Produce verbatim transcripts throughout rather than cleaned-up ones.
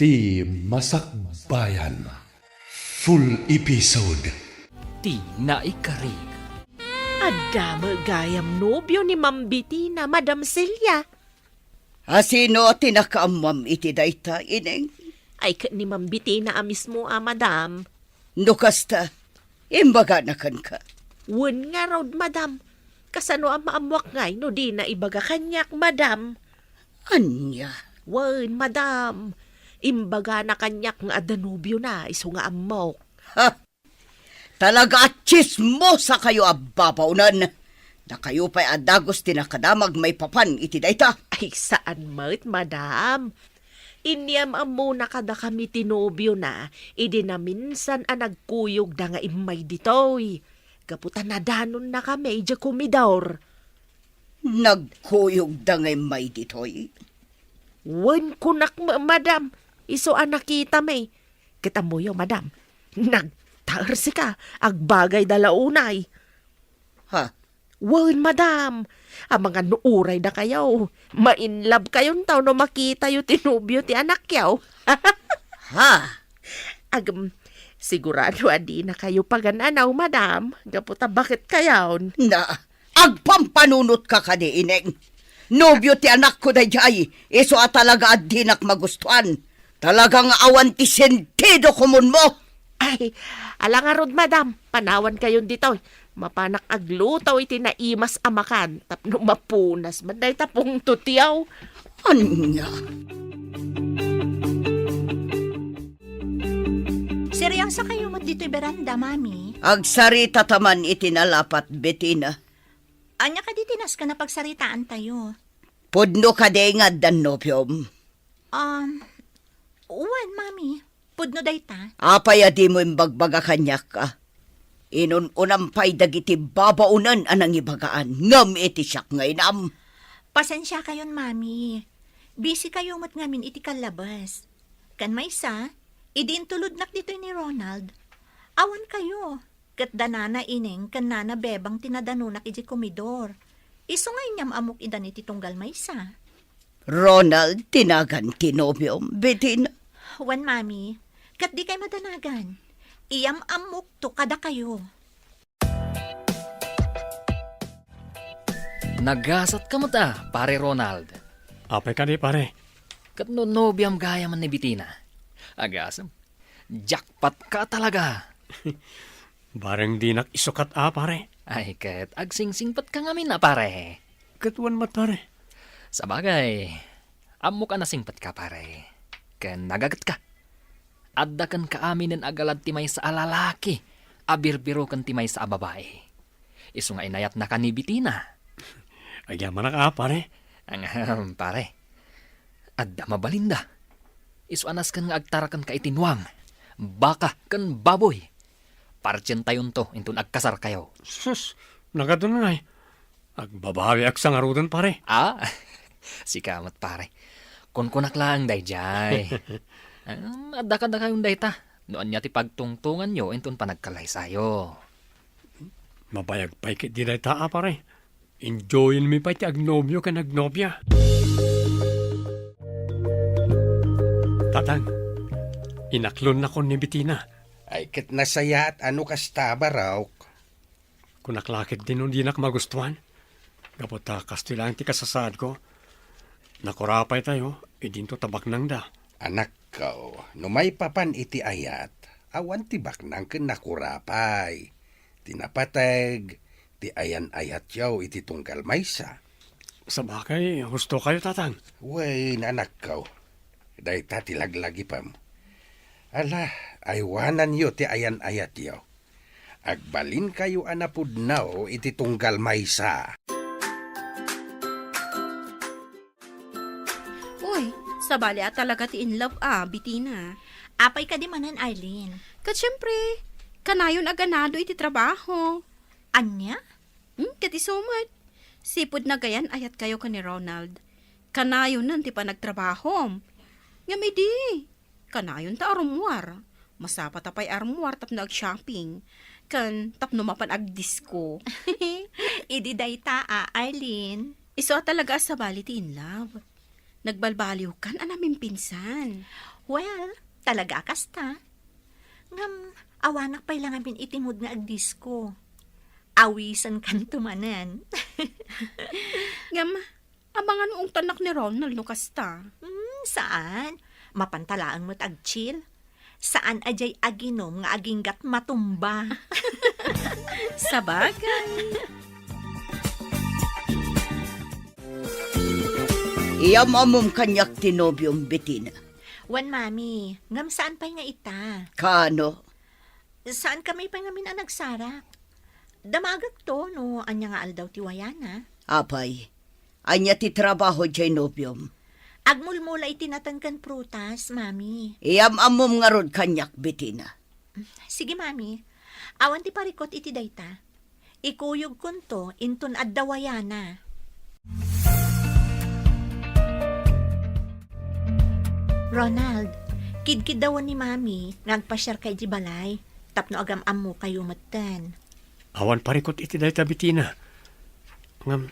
Ti Masakbayan. Full episode. Ti naikari. Adda met gayam nobio ni Ma'am Betina, Madam Celia. A, sino ti nakaammoam iti dayta, Ineng? Ay, ket ni Ma'am Betina a mismo a, Madam. No kasta, imbagana kenka. Wen ngarud, Madam. Kasano a maammoak ngay no dina ibaga kaniak, Madam? Ania? Wen, Madam. Imbagana kaniak nga adda nobiona, isu nga ammok. Ha? Talaga a tsismosakayo a babaonen! Dakayo pay a dagus ti nakadamag maipapan iti dayta. Ay, saan met, Madam. Inyam-ammona kadakami ti nobiona idi naminsan a nagkuyogda nga immay ditoy. Gapu ta nadanonnakami idiay komidor. Nagkuyogda nga immay ditoy? Wen, kunak, ma-, Madam, isu a nakitami. Ket ammoyo, Madam, nagtaersika, agbagayda la unay. Ha? Wen, Madam, amangan no uray dakayo, ma-in love kayonto no makitayo ti nobio ti anakyo. Ha? Agem, sigurado a dinakayo pagan-anaw, Madam, gapu ta baketkayon. Na, agpampanunotka kadi, Ineng. Nobio ti anakko daydiay, isu a talaga a dinak magustuan. Talaga nga awan ti sentido komunmo. Ay, ala ngarud, Madam, panawankayon ditoy. Mapanak agluto iti naimas a makan tapno mapunas man dayta pungtotyo. Ania? Seryosokayo met ditoy beranda, Mami? Agsarita ta man iti nalapat, Betina. Ania kadi ti nasken a pagsaritaantayo? Pudno kadi nga addan nobiom? Um, wen, Mami. Pudno dayta. Apay a dimo imbagbaga kaniak a? Inun-unam pay dagiti babaonen a nangibagaan ngem iti siak nga inam. Pasensiakayon, Mami. Busy kayo met ngamin iti kallabes. Ken maysa, idi intulodnak ditoy ni Ronald, awan kayo. Ket da Nana Ineng ken Nana Bebang ti nadanonak idiay komidor. Isu nga inyam-ammok idan iti tunggal maysa. Ronald ti nagan ti nobiom, Betina? Wen, Mami. Ket dikay madanagan. Iyam-ammokto kadakayo. Nagasatka met a, Pare Ronald. Apay kadi, pare? Ket no nobiam gayamen ni Betina? Agasem. Jackpot ka talaga. Bareng dinak isukat a, pare. Ay, ket agsingsingpetka ngamin a, pare. Ket wen met, pare. Sabagay, ammok a nasingpetka, pare. Ken nagagetka. Adda kenka aminen a galad ti maysa a lalaki a birbiro ken ti maysa a babai. Isu nga inayatnaka ni Betina. Agyamanak a, pare. Ahem, pare. Adda mabalinda. Isu a nasken nga agtarakenka iti nuang, baka, ken baboy. Partientayonto inton agkasarkayo. Sus, nagadu ngay. Agbabawiak sa ngaruden, pare. Ah, sika met, pare. Kunkunak laeng daydiay. Em, adda kadakayon dayta. No ania ti pagtungtonganyo inton panagkalaysayo. Mabayag pay ketdi dayta a, pare. Enjoyenmi pay ti agnobio ken agnobia. Tatang, inaklonnakon ni Betina. Ay, ket nasayaat a no kasta, Barok. Kunak la ketdi no dinak magustuan. Gapu ta kastoy laeng ti kasasaadko. Nakurapaytayo, idinto ta baknangda. Anakko, no maipapan iti ayat, awan ti baknang ken nakurapay. Ti napateg, ti ayan-ayatyo iti tunggal maysa. Sabagay, husto kayo, Tatang. Wen, anakko, dayta ti laglagipem. Ala, aywananyo ti ayan-ayatyo. Agbalinkayo a napudno iti tunggal maysa. Uy, sabali a talaga ti in love a, Betina. Apay kadi manen, Arlene? Ket siempre, kanayon a ganado iti trabaho. Ania? Hmm, ket isu met. Sipud nagayan-ayatkayo ken ni Ronald, kanayonen ti panagtrabahom. Ngem idi, kanayon ta a rummuar. Masapata pay a rummuar tapno ag-shopping. Ken tapno mapan agdisko. Idi dayta a, Arlene. Isu a talaga a sabali ti in love. Nagbalbaliwkan a namimpinsan. Well, talaga a kasta. Ngem, awanak pay la ngamin iti mood nga agdisko. Awisenkanto manen. Ngem, amangan no ungtannak ni Ronald no kasta. Hmm, saan. Mapanta laeng met agchill. Saan a diay aginom nga aginggat matumba. Sabagay. Iyam-ammom kaniak ti nobiom, Betina. Wen, Mami, ngem saan pay nga ita? Kaano? Saan kami pay ngamin a nagsarak? Damagekto no ania nga aldaw ti wayana. Apay, ania ti trabaho diay nobiom? Agmulmula iti nateng ken prutas, Mami. Iyam-ammom ngarud kaniak, Betina. Sige, Mami. Awan ti parikut iti dayta. Ikuyogkonto inton adda wayana. Ronald, kidkiddawen ni Mami nga agpasiarka idiay balay tapno agam-ammokayo metten. Awan parikut iti dayta, Betina. Ngem,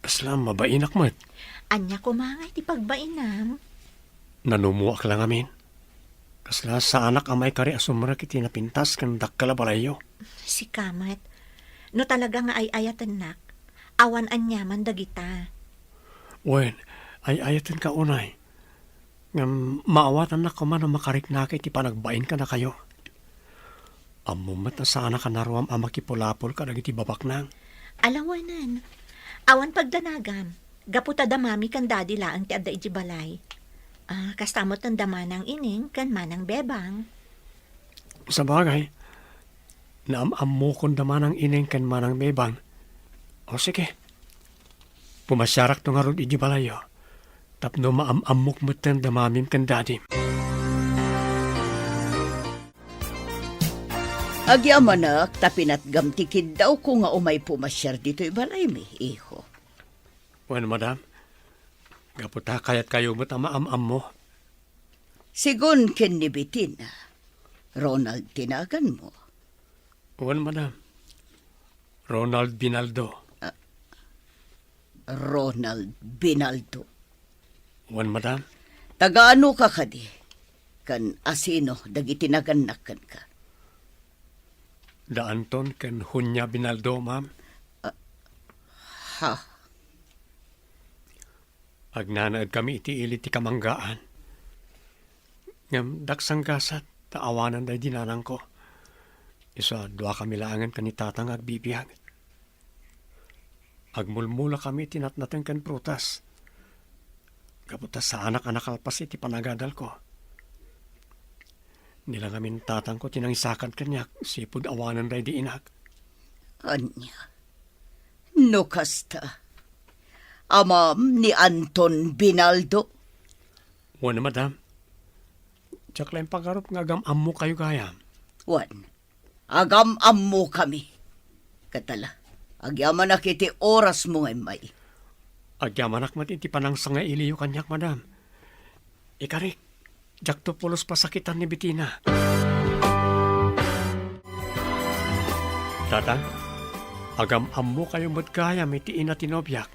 kasla mabainak met. Ania koma nga iti pagbainam? Nanumoak la ngamin. Kasla saanak a maikari a sumrek iti napintas ken dakkel a balayyo. Sika met. No talaga nga ay-ayatennak, awan aniaman dagita. Wen, ay-ayatenka unay. Ngem maawatannak koma no makariknaka iti panagbain kadakayo. Ammom met a saanak a naruam a makipulapol kadagiti babaknang. Ala wen, awan pagdanagam. Gapu ta da Mami ken Daddy laeng ti adda idiay balay. Ah, kasta met da Manang Ineng ken Manang Bebang. Sabagay, naam-ammokon da Manang Ineng ken Manang Bebang. O sige, pumasiarakto ngarud idiay balayyo tapno maam-ammok metten da Mamim ken Dadim. Agyamanak ta pinatgam ti kiddawko nga umay pumasiar ditoy balaymi, iho. Wen, madam. Gapu ta kayatkayo met a maam-ammo. Sigun ken ni Betina, Ronald ti naganmo. Wen, madam. Ronald Binaldo. Ah, Ronald Binaldo. Wen, madam. Taga-anoka kadi? Ken asino dagiti nagannak kenka? Da Anton ken Hunya Binaldo, ma'am. Ah, ha? Agnanaed kami iti ili ti kamanggaan. Ngem daksanggasat ta awanen daydi nanangko. Isu a duakami laengen ken ni tatang nga agbibiag. Agmulmula kami iti natnateng ken prutas. Gapu ta saanak a nakalpas iti panagadalko. Ni la ngamin tatangko ti nangisakad kaniak, sipud awanen daydi inak. Ania? No kasta, amam ni Anton Binaldo? Wen, madam. Diak la impagarup nga agam-ammokayo gayam. Wen, agam-ammokami. Ket ala, agyamanak iti orasmo nga immay. Agyamanak met iti panangsangailiyo kaniak, madam. Ikarik, diakto pulos pasakitan ni Betina. Tatang, agam-ammokayo met gayam iti ina ti nobiak.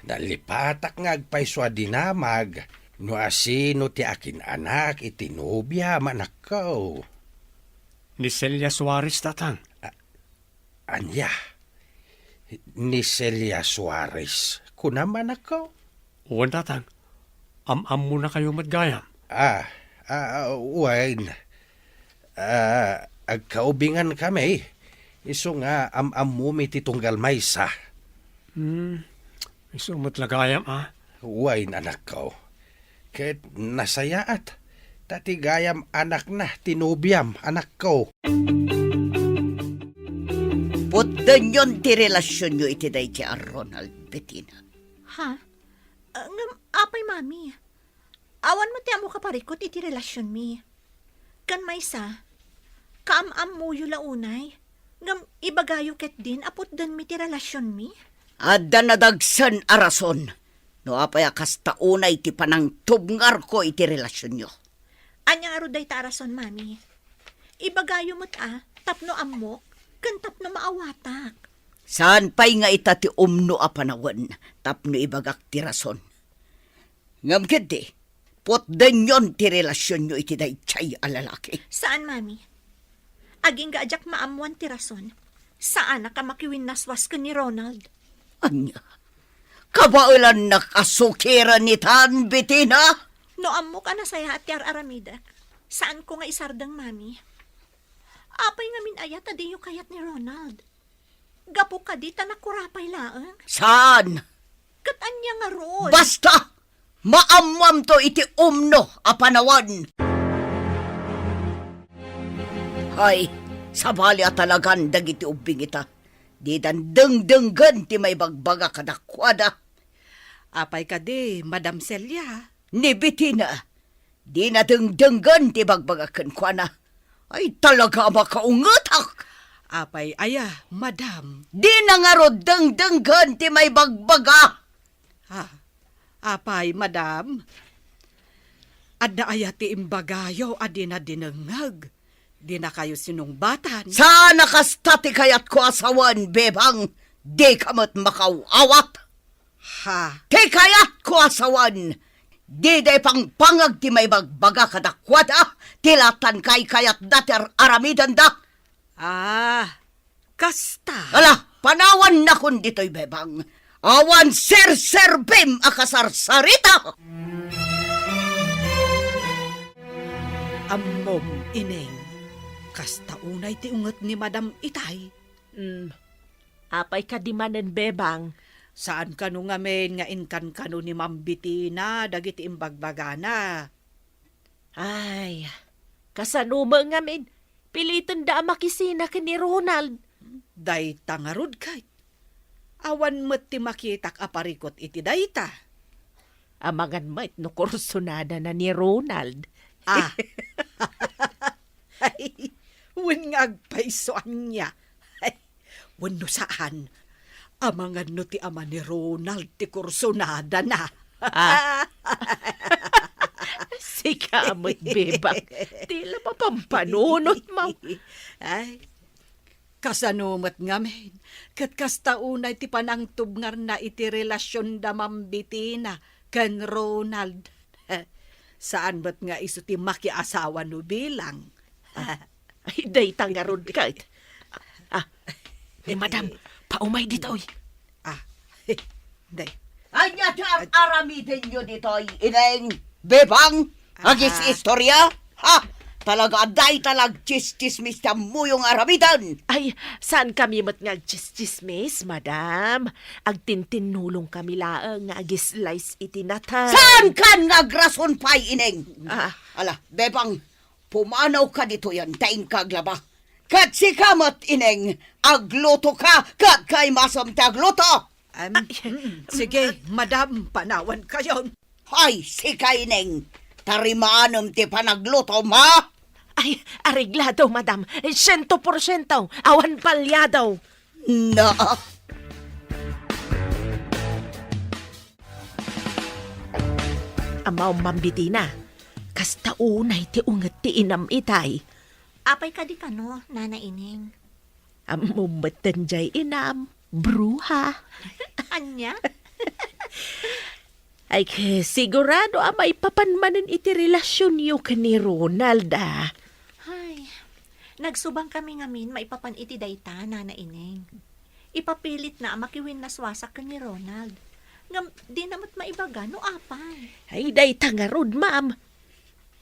Nalipatak nga agpayso a dinamag no asino ti akin-anak iti nobiam, anakko. Ni Celia Suarez, tatang. A-, ania? Ni Celia Suarez, kunam, anakko? Wen, tatang. Am-ammonakayo met gayam. Ah, ah, wen. Ah, agkaubingan kami. Isu nga am-ammomi ti tunggal maysa. Hmm, isu met la gayam, a? Wen, anakko. Ket nasayaat, ta ti gayam anakna ti nobiam, anakko. Putdenyon ti relasionyo iti daydi a Ronald, Betina. Ha? Ah, ngem apay, Mami? Awan met ti ammo kaparikut iti relasionmi. Ken maysa, kaam-ammoyo la unay, ngem ibagayo ketdin a putdenmi ti relasionmi? Adda nadagsen a rason no apay a kasta unay ti panangtubngarko iti relasionyo. Ania ngarud dayta a rason, Mami? Ibagayo met a tapno ammok ken tapno maawatak. Saan pay nga ita ti umno a panawen tapno ibagak ti rason. Ngem ketdi, Putdenyon ti relasionyo iti daydiay a lalaki. Saan, Mami. Agingga a diak maammoan ti rason, saanak a makiwinnaswas ken ni Ronald. Ania? Kabaelannak a sukiren itan, Betina? No ammok a nasayaat ti ar-aramidek, saanko nga isardeng, Mami. Apay ngamin aya ta diyo kayat ni Ronald? Gapu kadi ta nakurapay laeng? Saan? Ket ania ngarud? Basta! Maammoamto iti umno a panawen. Ay, sabali a talagan dagiti ubbing ita. Didan dengdenggen ti maibagbaga kadakuada. Apay kadi, Madam Celia? Ni Betina, dina dengdenggen ti ibagbaga kenkuana. Ay, talaga a makaungetak! Apay aya, madam? Dina ngarud dengdenggen ti maibagbaga! Ah, apay, madam? Adda aya ti imbagayo a dina dinengngeg? Dinakayo sinungbatan? Saan a kasta ti kayatko a sawen, Bebang? Dika met makaw-awat! Ha? Ti kayatko a sawen, dida ipangpangag ti maibagbaga kadakuada ti la tan kaykayatda ti ar-aramidenda. Ah, kasta. Ala, panawannakon ditoy, Bebang. Awan serserbim a kasarsarita. Ammom, Ineng, kasta unay ti unget ni Madam itay. Mm. Apay kadi manen, Bebang? Saan kano ngamin nga inkankano ni Ma'am Betina dagiti imbagbagana? Ay, kasano met ngamin? Pilitenda a makisina ken ni Ronald. Dayta ngarud ket. Awan met ti makitak a parikut iti dayta. Amangan met no kursunadana ni Ronald. Ah. Ay, wen nga agpayso ania. Ay, wenno saan. Amangan no ti ama ni Ronald ti kursunadana. Ah. Sika met, Bebang. Ti la mapampanunotmo. Ay, kasano met ngamin, ket kasta unay ti panangtubngarna iti relasionda Ma'am Betina ken Ronald. Saan met nga isu ti makiasawa no bilang. Ay, dayta ngarud ket. Ah, ni Madam, paumay ditoy. Ah, day. Ania ti ar-aramidenyo ditoy, Ineng, Bebang? Agis-istorya? Ha? Talaga, dayta la agtsistsismis ti ammoyo nga aramiden. Ay, saan kami met nga agtsistsismis, madam. Agtintinnulong kami laeng nga agislice iti natan. Saan kan nga agrason pay, Ineng? Ah. Ala, Bebang, pumanawka ditoyen ta inka aglaba. Ket sika met, Ineng, aglutoka ket kaimasem ti agluto. Em, mm, sige, madam, panawankayon. Ay, sika, Ineng, tarimanem ti panaglutom, ha? Ay, areglado, madam. Siento porsiento. Awan palyado. Na. Ammom, Ma'am Betina, kasta unay ti unget ti inam itay. Apay kadi kano, Nana Ineng? Ammom metten jay inam, bruha. Ania? Ay, ke, sigurado a maipapan manen iti relasionyo ken ni Ronald, a. Ay, nagsubang kami ngamin maipapan iti dayta, Nana Ineng. Ipapilitna a makiwinnaswasak ken ni Ronald. Ngem, dina met maibaga no apay. Ay, dayta ngarud, ma'am.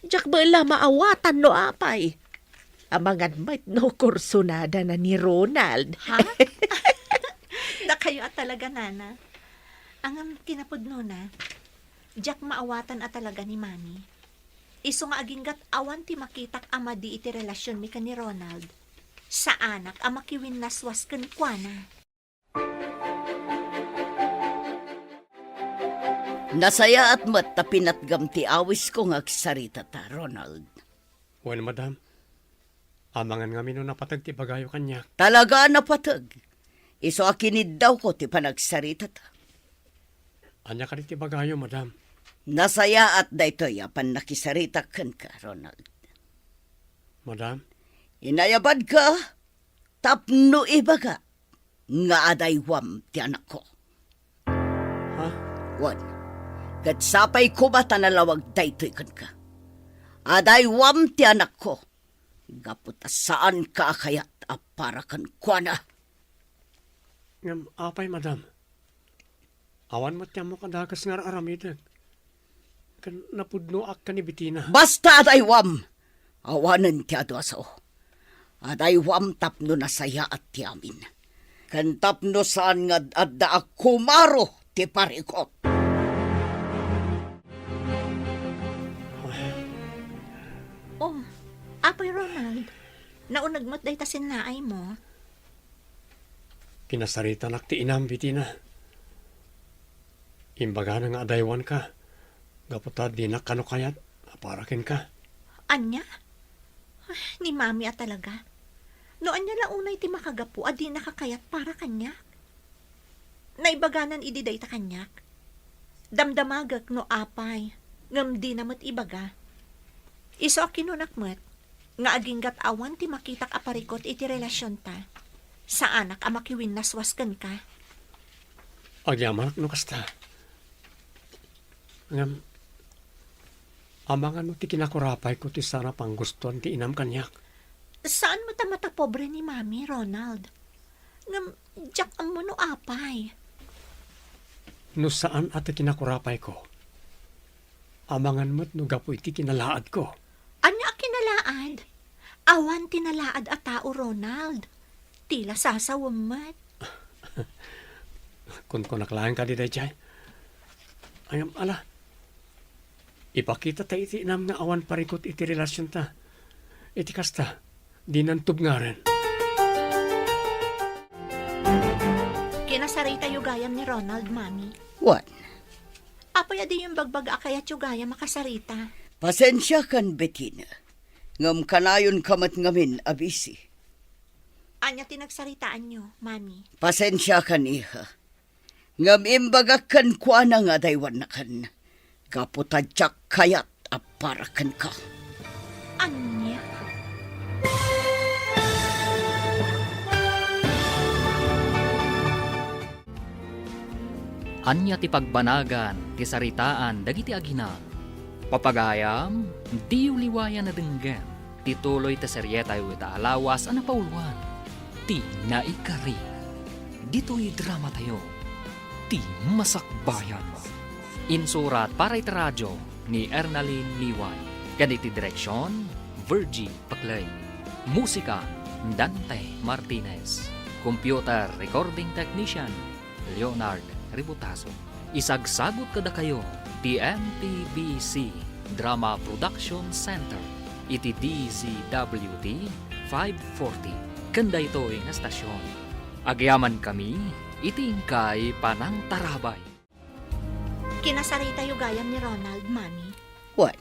Diak met la maawatan no apay. Amangan met no kursunadana ni Ronald. Ha? Dakayo a talaga, Nana. Ngem kinapudnona, diak maawatan a talaga ni Mami. Isu nga aginggat awan ti makitak a madi iti relasionmi ken ni Ronald, saanak a makiwinnaswas kenkuana. Nasayaat met ta pinatgam ti awisko nga agsaritata, Ronald. Wen, madam. Amangan ngamin no napateg ti ibagayo kaniak. Talaga a napateg. Isu a kiniddawko ti panagsaritata. Ania kadi ti ibagayo, madam? Nasayaat daytoy a pannakisaritak kenka, Ronald. Madam? Inayabadka tapno ibaga nga adaywam ti anakko. Ha? Wen, Ket sapay koma ta nalawag daytoy kenka. Adaywam ti anakko, gapu ta saanka a kayat a para kenkuana. Ngem apay, madam? Awan met ti ammok a dakes nga ar-aramidek. Ken napudnoak ken ni Betina. Basta adaywam! Awanen ti adu a sao. Adaywam tapno nasayaat ti amin. Ken tapno saan nga ad-adda a kumaro ti parikut. Oh, Apay Ronald, nauneg met dayta sinnaaymo? Kinasaritanak ti inam, Betina. Imbagana nga adaywanka, gapu ta dinak kano kayat a para kenka. Ania? Ay, ni Mami a talaga. No ania la unay ti makagapu a dinaka kayat para kaniak? Naibaganan idi dayta kaniak. Damdamagek no apay, ngem dina met ibaga. Isu a kinunak met, nga aginggat awan ti makitak a parikut iti relasionta, saanak a makiwinnaswas kenka. Agyamanak no kasta. Ngem, amangan no ti kinakurapayko ti saan a panggustoan ti inam kaniak. Saan met a matapobre ni Mami, Ronald. Ngem, diak ammo no apay. No saan a ti kinakurapayko, amangan met no gapu iti kinalaadko. Ania a kinalaad? Awan ti nalaad a tao, Ronald. Ti la sasawem met. Kunkunak laeng kadi daydiay. Ngem, ala, ipakita ta iti inam nga awan parikut iti relasionta. Iti kasta, dinan tubngaren. Kinasaritayo gayam ni Ronald, Mami. Wen. Apay a diyo imbagbaga a kayatyo gayam a kasarita? Pasensiakan, Betina. Ngem kanayonka met ngamin a busy. Ania ti nagsaritaanyo, Mami? Pasensiakan, iha. Ngem imbagak kenkuana nga adaywannakan, gapu ta diak kayat a para kenka. Ania? Ania ti pagbanagan ti saritaan dagiti agina? Papagayam, diyo liwayan a denggen ti tuloy ti serietayo ita a lawas a napauluan, Ti Naikari. Ditoy dramatayo, Ti Masakbayan. Insurat para iti radio ni Ernalyn Liway, ken iti direksion, Virgie Paclay. Musika, Dante Martinez. Computer recording technician, Leonard Ributaso. Isagsagut kadakayo ti M P B C Drama Production Center iti D Z W T five forty ken daytoy nga stasyon. Agyamankami iti inkay panangtarabay. Kinasaritayo gayam ni Ronald, Mami. Wen.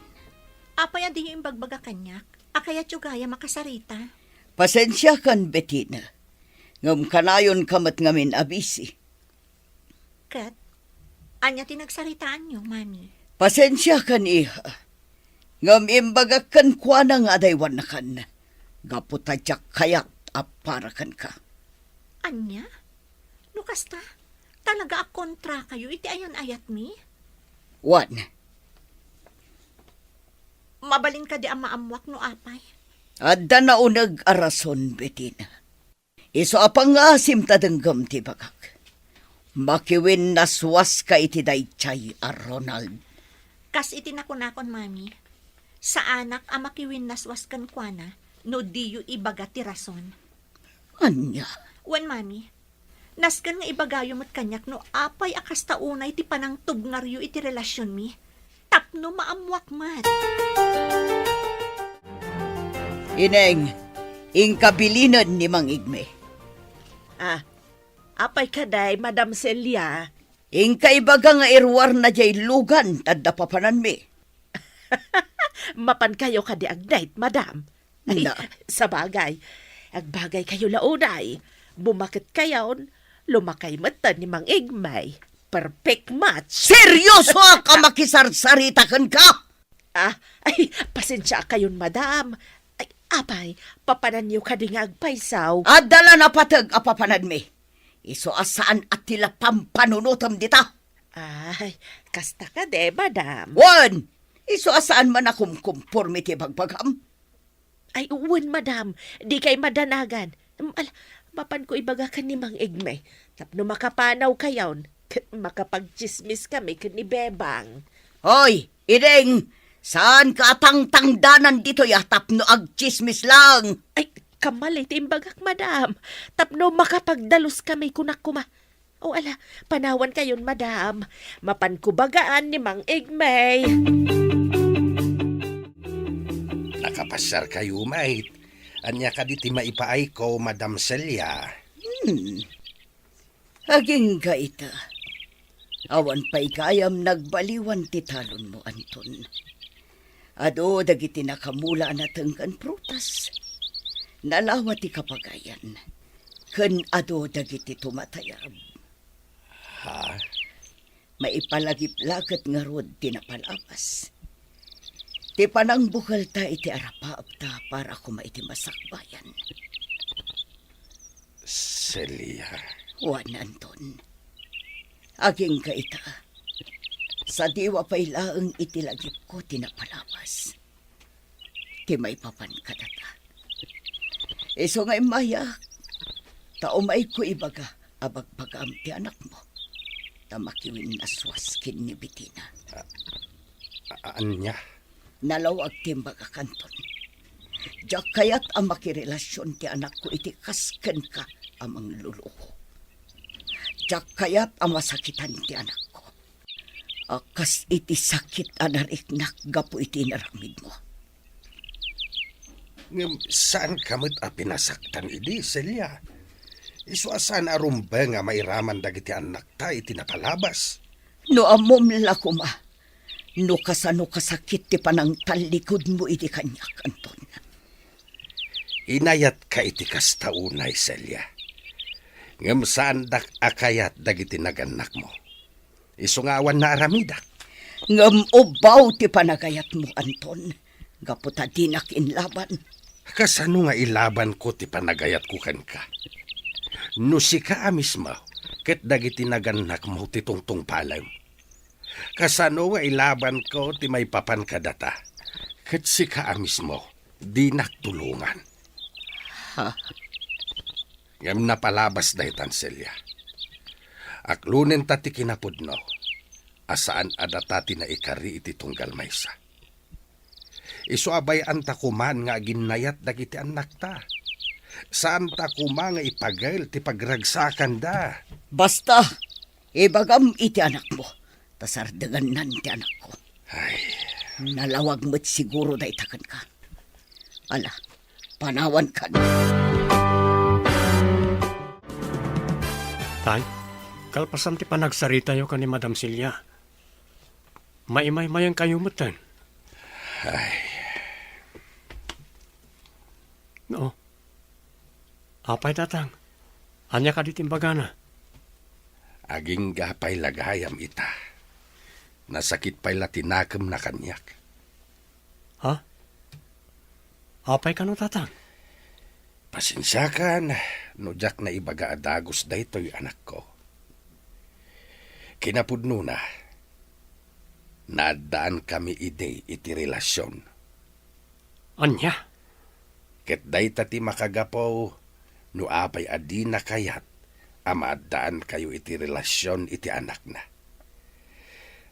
Apay a diyo imbagbaga kaniak a kayatyo gayam a kasarita? Pasensiakan, Betina. Ngem kanayonka met ngamin a busy. Ket, ania ti nagsaritaanyo, Mami? Pasensiakan, iha. Ngem imbagak kenkuana nga adaywannakan, gapu ta diak kayat a para kenka. Ania? No kasta, talaga a kontrakayo iti ayan-ayatmi? Wen. Mabalin kadi a maammuak no apay? Adda nauneg a rason, Betina. Isu a pangngaasim ta denggem ti ibagak. Makiwinnaswaska iti daydiay a Ronald. Kas iti nakunakon, Mami, saanak a makiwinnaswas kenkuana no diyo ibaga ti rason. Ania? Wen, Mami, nasken nga ibagayo met kaniak no apay a kasta unay ti panangtubngaryo iti relasionmi tapno maammuak met. Ineng, inka bilinen ni Mang Igme. Ah, apay kadi, Madam Celia? Inka ibaga nga iruarna diay lugan ta adda papananmi. Mapankayo kadi agdayt, Madam? Ay, na. Sabagay, agbagaykayo la unay. Bumaketkayon, lumakay metten ni Mang Igme. Perfect match. Seryosoak a makisarsarita kenka? Ah, ay, pasensiakayon, Madam. Ay, apay, papananyo kadi nga agpaysaw? Adda la napateg a papananmi. Isu a saan a ti la pampanunotem dita. Ay, kasta kadi, madam. Wen! Isu a saan man a kumkumporme ti bagbagam? Ay, wen, madam. Dikay madanagan. Em, ala, mapanko ibaga ken ni Mang Igme. Tapno makapanawkayon, ket makapagtsismis kami ken ni Bebang. Hoy, Iding! Saanka a tangtangdanan ditoy a tapno agtsismis lang? Ay, kamali ti imbagak, madam. Tapno makapagdalus kami, kunak koma. O ala, panawankayon, madam. Mapanko bagaan ni Mang Igme. Nakapasiarkayo met. Ania kadi ti maipaayko, Madam Celia? Hmm. Agingga ita, awan pay gayam nagbaliwan ti talonmo, Anton. Adu dagiti nakamula a natenggan prutas, nalawa ti kapagayan, ken adu dagiti tumatayab. Ha? Maipalagip la ket ngarud ti napalabas. Ti panangbukelta iti arapaapta para koma iti masakbayan. Celia. Wen, Anton. Agingga ita. Sadiwa pay laeng iti lagipko ti napalabas. Ti maipapan kadata. Isu nga immayak, ta umayko ibaga a bagbagam ti anakmo, ta makiwinnaswas ken ni Betina. A-, a-, ania? Nalawag ti imbagak, Anton. Diak kayat a makirelasion ti anakko iti kas kenka a mangluluko. Diak kayat a masakitan ti anakko. A kas iti sakit a nariknak gapu iti inaramidmo. Ngem saanka met a pinasaktan idi, Celia. Isu a saan a rumbeng a mairaman dagiti annakta iti napalabas. No ammom la koma, no kasano kasakit ti panangtallikudmo idi kaniak, Anton. Inayatka iti kasta unay, Celia. Ngem saandak a kayat dagiti nagannakmo. Isu nga awan naaramidak. Ngem ubbaw ti panagayatmo, Anton, gapu ta dinak inlaban. Kasano nga ilabanko ti panagayatko kenka? No sika a mismo ket dagiti nagannakmo ti tungtungpalem, kasano nga ilabanko ti maipapan kadata ket sika a mismo dinak tulongan? Ha? Ngem napalabas daytan, Celia. Aklonenta ti kinapudno a saan a data ti naikari iti tunggal maysa. Isu a bay-anta koman nga aginnayat dagiti annakta. Saanta koma nga ipagel ti pagragsakanda. Basta, ibagam iti anakmo, ta sardengannan ti anakko. Ay. Nalawag met siguro dayta kenka. Ala, panawankan. Tay, kalpasan ti panagsaritayo ken ni Madam Celia, maimaymayenkayo metten. Ay. No. Apay, Tatang? Ania kadi ti imbagana? Agingga pay la gayam ita. Nasakit pay la ti nakemna kaniak. Ha? Apay kano, Tatang? Pasensiakan no diak naibaga a dagus daytoy, anakko. Kinapudnona, naaddaankami idi iti relasion. Ania? Ket dayta ti makagapu no apay a dina kayat a maaddaankayo iti relasion iti anakna.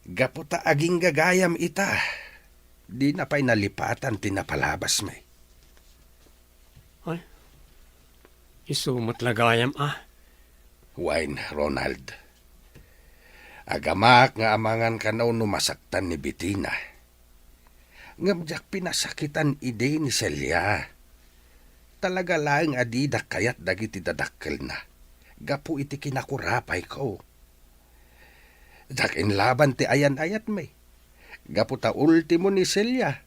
Gapu ta agingga gayam ita, dina pay nalipatan ti napalabasmi. Ay, isu met la gayam a. Wen, Ronald. Agamak nga amangan kano no masaktan ni Betina. Ngem diak pinasakitan idi ni Celia. Talaga laeng a didak kayat dagiti dadakkelna gapu iti kinakurapayko. Diak inlaban ti ayan-ayatmi, gapu ta ultimo ni Celia,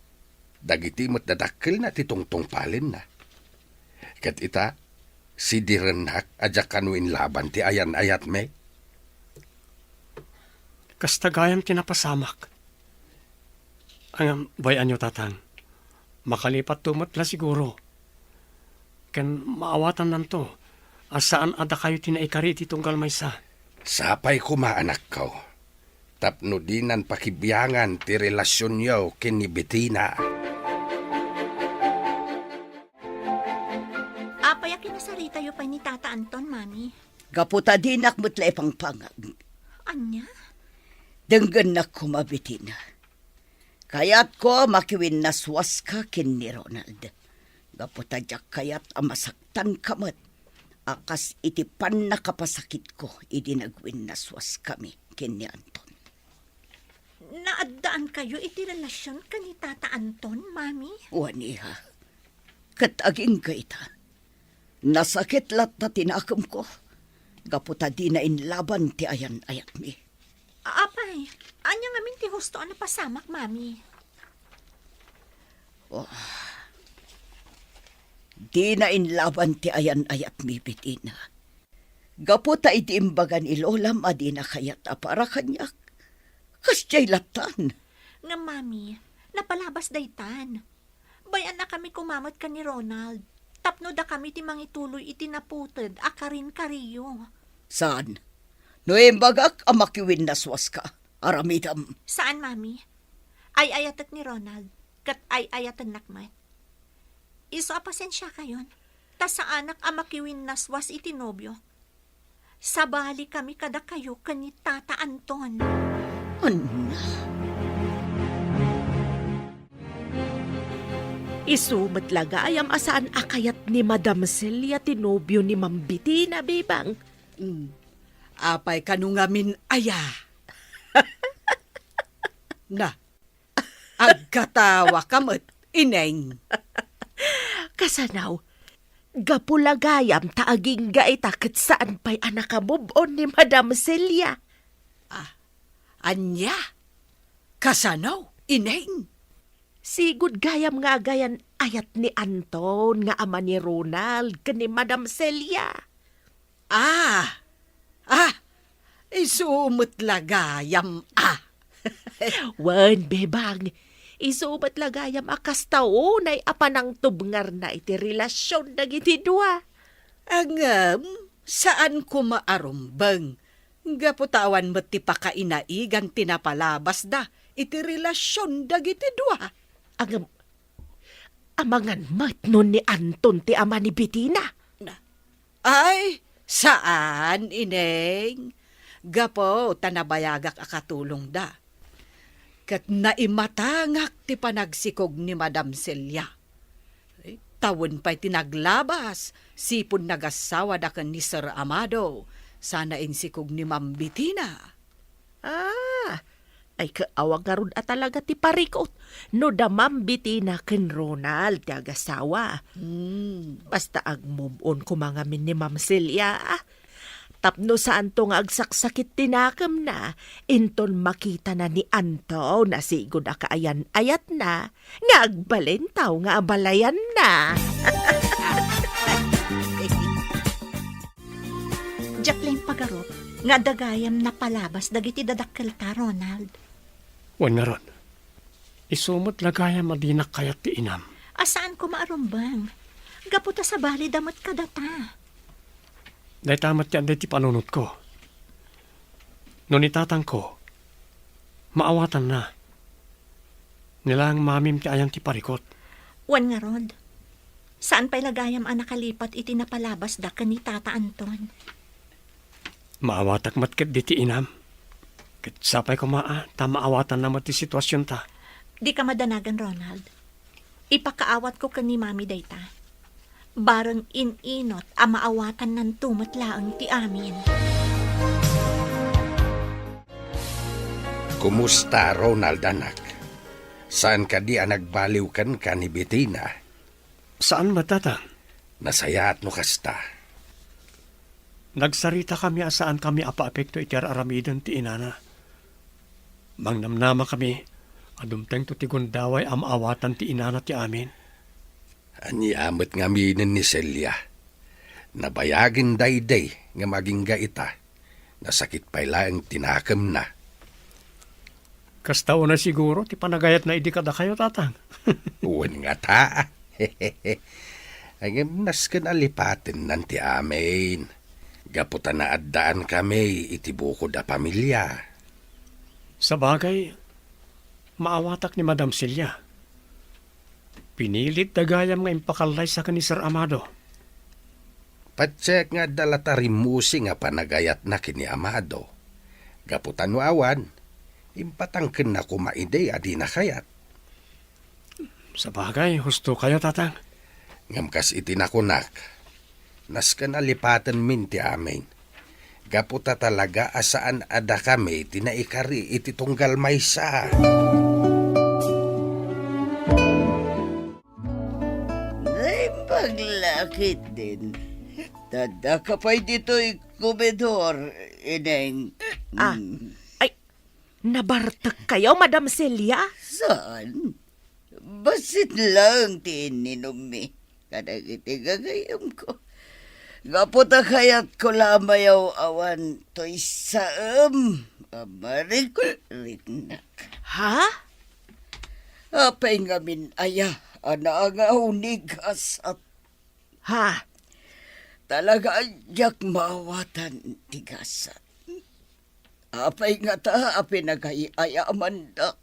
dagiti met dadakkelna ti tungtungpalenna. Ket ita, sidirennak a diak kano inlaban ti ayan-ayatmi. Kasta gayam ti napasamak. Ngem bay-anyo, Tatang, makalipatto met la siguro. Ken maawatannanto a saan a dakayo ti naikari iti tunggal maysa. Sapay koma, anakko. tapno dinan pakibiangan ti relasionyo ken ni Betina. Apay a kinasaritayo pay ni Tata Anton, Mami? Gapu ta dinak met la ipangpangag. Ania? Denggennak koma, Betina. Kayatko a makiwinnaswaska ken ni Ronald. Gapu ta diak kayat a masaktanka met a kas iti pannakapasakitko idi nagwinnaswaskami ken ni Anton. Naaddaankayo iti relasion ken ni Tata Anton, Mami? Wen, iha. Ket agingga ita, nasakit latta ti nakemko gapu ta dina inlaban ti ayan-ayatmi. Apay, ania ngamin ti husto a napasamak, Mami? Oh, dina inlaban ti ayan-ayatmi, Betina. Gapu ta idi imbaga ni Lolam a dina kayat a para kaniak, kasdiay lattan. Ngem, Mami, napalabas daytan. Bay-annakami koma met ken ni Ronald tapno dakami ti mangituloy iti naputed a karin-kariyo. Saan? No imbagak a makiwinnaswaska, aramidem. Saan, Mami. Ay-ayatek ni Ronald, ket ay-ayatennak met. Isu a pasensiakayon, ta saanak a makiwinnaswas iti nobiok. Sabali kami kadakayo ken ni Tata Anton. Ania? Isu met la gayam a saan a kayat ni Madam Celia ti nobio ni Ma'am Betina, Bebang. Mm. Apay kano ngamin aya? Na, agkatawaka met, Ineng. Kasano? Gapu la gayam ta agingga ita ket saan pay a nakamove-on ni Madam Celia. Ah, ania? Kasano, Ineng? Sigud gayam nga agayan-ayat ni Anton nga ama ni Ronald ken ni Madam Celia. Ah! Ah! Isu met la gayam a. Wen, Bebang, isu met la gayam a kasta unay a panangtubngarna iti relasion dagiti dua. Ngem, saan koma a rumbeng, gapu ta awan met ti pakainaigan ti napalabasda iti relasion dagiti dua. Ngem, amangan met no ni Anton ti ama ni Betina. Na, Ay, saan, Ineng. Gapu ta nabayagak a katulongda. Ket naimatangak ti panagsikog ni Madam Celia. Ay, ta wen pay ti naglabas, sipud nagassawada ken ni Sir Amado, sana insikog ni Ma'am Betina. Ah, ay, kaawa ngarud a talaga ti parikut no da Ma'am Betina ken Ronald ti agasawa. Hmm. Basta ag-move on koma ngamin ni Ma'am Celia, ah. Tapno saanto nga agsaksakit ti nakemna, inton makitana ni Anton a sigud a kaayan-ayatna, nga agbalintaw nga abalayanna. Diak la impagarup nga adda gayam napalabas dagiti dadakkelta, Ronald. Wen ngarud, isu met la gayam a dinak kayat ti inam. A saan koma a rumbeng, gapu ta sabalida met kadata. Dayta met ti adda iti panunotko. No ni tatangko, maawatanna. Ni laeng mamim ti ayan ti parikut. Wen ngarud, saan pay la gayam a nakalipat iti napalabasda ken ni Tata Anton. Maawatak met ketdi ti inam. Ket sapay koma a ta maawatanna met ti situasionta. Dika madanagan, Ronald. Ipakaawatko ken ni Mami dayta. Bareng in-inot a maawatannanto met laeng ti amin. Kumusta, Ronald, anak? Saan kadi a nagbaliw kenka ni Betina? Saan met, Tata. Nasayaat no kasta. Nagsaritakami a saankami a paapekto iti ar-aramiden ti inana. Mangnamnamakami a dumtengto ti gundaway a maawatan ti inana ti amin. Ania met ngaminen ni Celia? Nabayagen daydi nga agingga ita. Nasakit pay laeng ti nakemna. Kasta unay siguro ti panagayatna idi kadakayo, Tatang. Wen ngata. Ngem nasken a lipatennan ti amin. Gapu ta naaddaankami iti bukod a pamilia. Sabagay, maawatak ni Madam Celia. Pinilit da gayam nga impakallaysa ken ni Sir Amado. Patiek nga adda la ta rimmusi nga panagayatna ken ni Amado. Gapu ta no awan, impatangkenna koma idi a dina kayat. Sabagay, husto kayo, Tatang. Ngem kas iti nakunak, nasken a lipatenmin ti amin. Gapu ta talaga a saan a dakami ti naikari iti tunggal maysa. Naimbag la ketdin. Addaka pay ditoy komedor, Ineng. Ah, Mm. ay, nabartek kayo, Madam Celia? Saan? Bassit laeng ti inninummi kadagiti gagayyemko. Gapu ta kayatko la a mayaw-awan toy saem a marikuriknak. Ha? Apay ngamin aya a naangaw ni gasat? Ha? Talaga a diak maawatan ti gasat. Apay ngata a pinagay-ayamandak?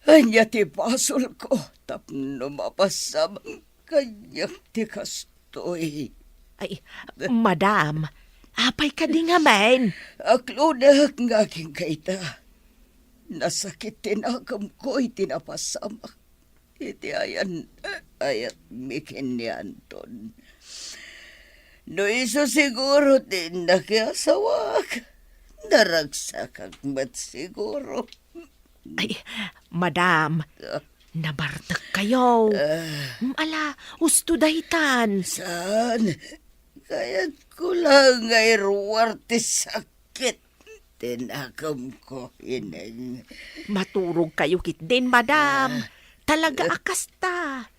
Ania ti basolko tapno mapasamak kaniak ti kastoy? Ay, madam, apay kadi ngamin? Aklonek nga agingga ita. Nasakit ti nakemko iti napasamak iti ayan-ayatmi ken ni Anton. No isu siguro ti nakiasawak, naragsakak met siguro. Ay, madam, Ah. nabartek kayo. Ah. Mm, ala, husto daytan. Saan? Kayatko la nga iruar ti sakit ti nakemko, Ineng. Maturog kayo ketdin, madam. Ah. Talaga a kasta.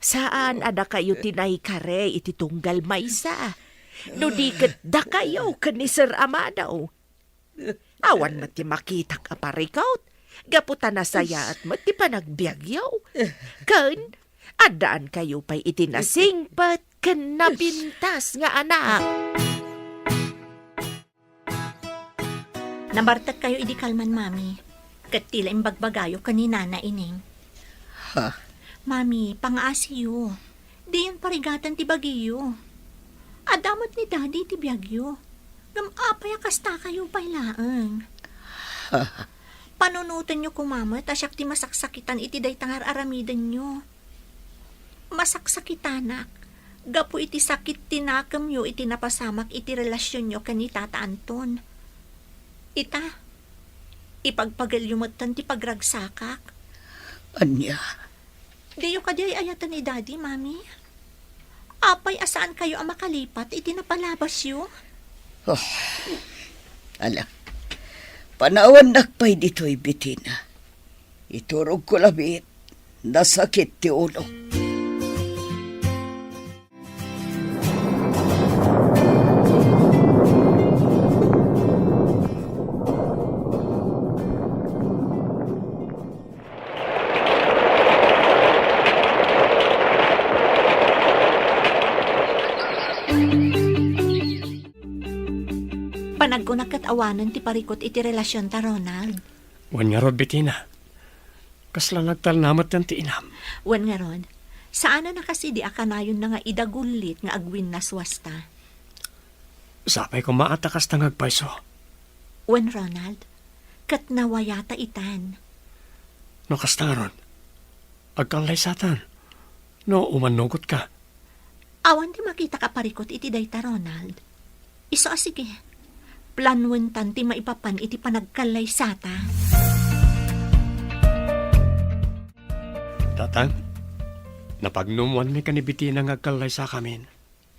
Saan a dakayo ti naikari iti tunggal maysa? No di ket dakayo ken ni Sir Amado. Awan met ti makitak a parikut, gapu ta nasayaat met ti panagbiagyo. Ken, addaan kayo pay iti nasingpet ken napintas nga anak. Nabartek kayo idi kalman, Mami. Ket ti la imbagbagayo ken ni Nana Ineng. Ha? Mami, pangaasiyo. Diyon parigaten ti bagiyo. Adda met ni Daddy iti biagyo. Ngem apay a kasta kayo pay laeng? Panunotenyo koma met a siak ti masaksakitan iti dayta nga ar-aramidenyo. Masaksakitanak gapu iti sakit ti nakemyo iti napasamak iti relasionyo ken ni Tata Anton. Ita, ipagpagelyo metten ti pagragsakak. Ania? Diyo kadi ay-ayaten ni Daddy, Mami? Apay a saan kayo a makalipat iti napalabasyo? Oh, ala, panawannak pay ditoy, Betina. Iturogko labiit, nasakit ti ulok. Panagkunak ket awanen ti parikut iti relasionta, Ronald. Wen ngarud, Betina. Kasla nagtalna metten ti inam. Wen ngarud, saan a nakasidi a kanayonna nga idagullit nga agwinnaswasta. Sapay koma a ta kasta nga agpayso. Wen, Ronald, ket nawayata itan. No kasta ngarud, agkallaysatan. No umannugotka. Awan ti makitak a parikut iti dayta, Ronald. Isu a sige, planuentan ti maipapan iti panagkallaysata. Tatang, napagnumuanmi ken ni Betina nga agkallaysakamin.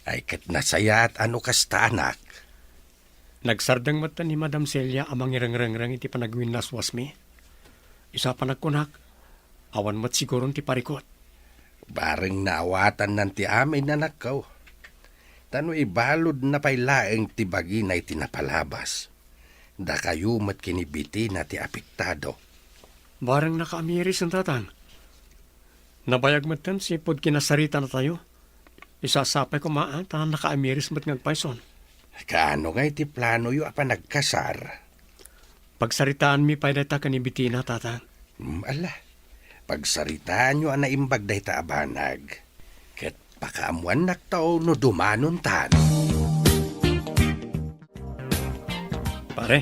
Ay, ket nasayaat a no kasta, anak. Nagsardeng met ni Madam Celia a mangirengrengreng iti panagwinnaswasmi. Isu a panagkunak, awan met siguron ti parikut. Bareng naawatannan ti amin, anakko. Ta no ibaludna pay laeng ti bagina iti napalabas, dakayo met ken ni Betina ti apektado. Bareng nakaamiris, Tatang. Nabayag metten sipud kinasaritanatayo. Isu a sapay koma a ta nakaamiris met nga agpayson. Kaano ngay ti planoyo a panagkasar? Pagsaritaanmi pay dayta ken ni Betina, Tatang. Hmm, ala. Pagsaritaanyo a naimbag dayta a banag. Ket pakaammuannakto no dumanontan. Pare,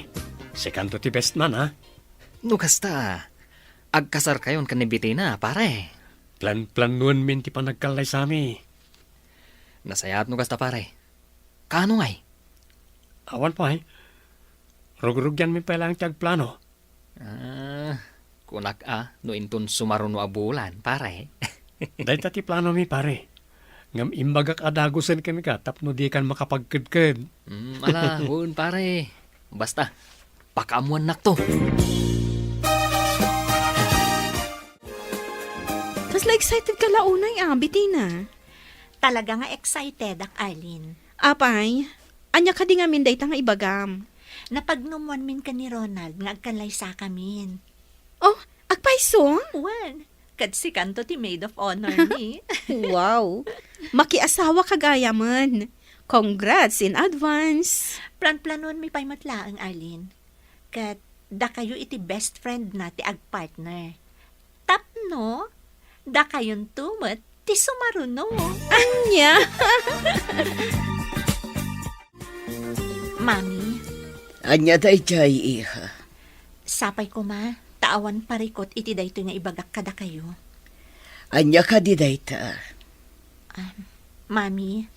sikanto ti best man, ha? No kasta, agkasarkayon ken ni Betina, pare. Plan-planuenmin ti panagkallaysami. Nasayaat no kasta, pare. Kaano ngay? Awan pay. Rugrugianmi pay laeng ti agplano. Ah, kunak a, no inton sumaruno a bulan, pare. Dayta ti planomi, pare. Ngem imbagak a dagusen kenka tapno dikan makapagkedked. Mm, ala, wen, pare. Basta, pakaammuannakto. Kasla excited ka la unay, a, Betina. Talaga nga excited ak, Arlene. Apay, ania kadi ngamin dayta nga ibagam? Napagnumoanmin ken ni Ronald nga agkallaysakamin. Oh, agpayso? Wen, ket sikanto ti maid of honor mi. Wow! Makiasawa ka gayamen. Congrats in advance. Planplanuenmi pay met laeng, Arlene. Ket dakayo iti best friend na ti agpartner. Tapno dakayonto met ti sumaruno. Ania? Mami. Ania daydiay, iha? Sapay koma, ta awan parikut iti daytoy nga ibagak kadakayo. Ania kadi dayta? Ah, Mami,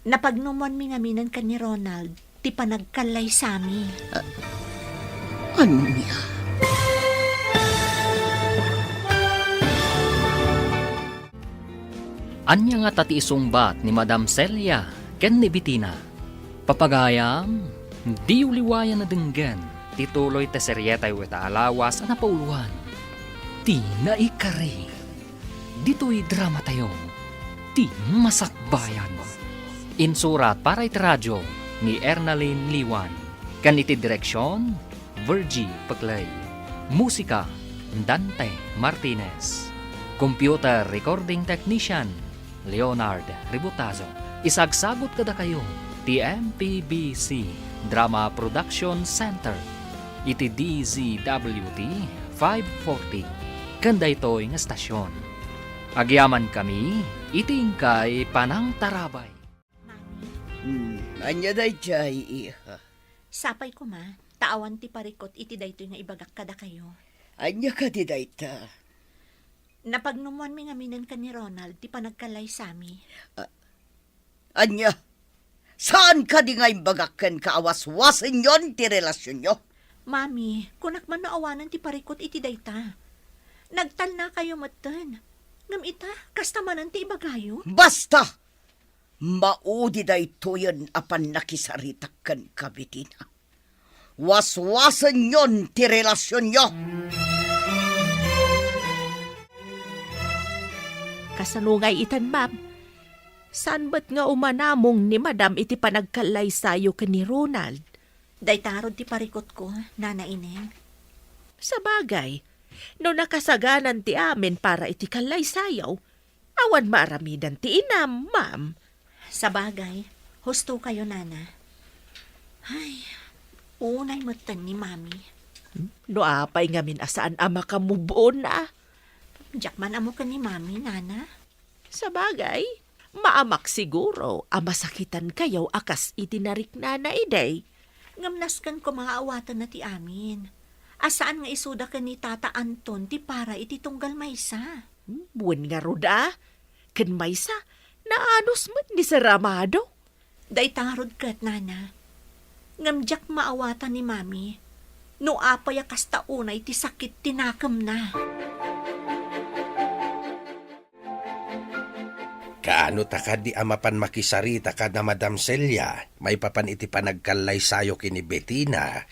napagnumoanmi ngaminen ken ni Ronald ti panagkallaysami. A-, ania? Ania ngata ti isungbat ni Madam Celia ken ni Betina? Papagayam, diyo liwayan a denggen ti tuloy ti serietayo ita a lawas a napauloan, Ti Naikari. Ditoy dramatayo, Ti Masakbayan. Insurat para iti radio ni Ernalyn Liwan, ken iti direksion, Virgie Peclay. Musika, Dante Martinez. Computer recording technician, Leonard Ributazo. Isagsagut kadakayo ti M P B C Drama Production Center iti D Z W T five forty ken daytoy nga estasion. Agyamankami iti inkay panangtarabay. Hmm, ania daydiay, iha? Sapay koma, ta awan ti parikut iti daytoy nga ibagak kadakayo. Ania kadi dayta? Napagnumoanmi ngaminen ken ni Ronald ti panagkallaysami. A-, ania? Saan kadi nga imbagak kenka a waswasenyon ti relasionyo? Mami, kunak man no awanen ti parikut iti dayta. Nagtalnakayo metten. Ngem ita, kasta manen ti ibagayo? Basta! Maudi daytoyen a pannakisaritak kenka, Betina. Waswasenyon ti relasionyo. Kasano ngay iten, ma'am? Saan met nga umanamong ni Madam iti panagkallaysayo ken ni Ronald? Dayta ngarud ti parikutko, Nana Ineng. Sabagay, no nakasaganan ti amin para iti kallaysayo, awan maaramidan ti inam, ma'am. Sabagay, husto kayo, Nana. Ay, unay metten ni Mami. No apay ngamin a saan a makamove on, a? Diak man ammo ken ni Mami, Nana. Sabagay, maamak siguro a masakitan kayo a kas iti nariknana idi. Ngem nasken koma nga awatenna ti amin. A saan nga isuda ken ni Tata Anton ti para iti tunggal maysa. Wen ngarud a, ken maysa, naanus met ni Sir Amado. Dayta ngarud ket, Nana. Ngem diak maawatan ni Mami no apay a kasta unay ti sakit ti nakemna. Kaano ta kadi a mapan makisarita kada Madam Celia maipapan iti panagkallaysayo ken ni Betina?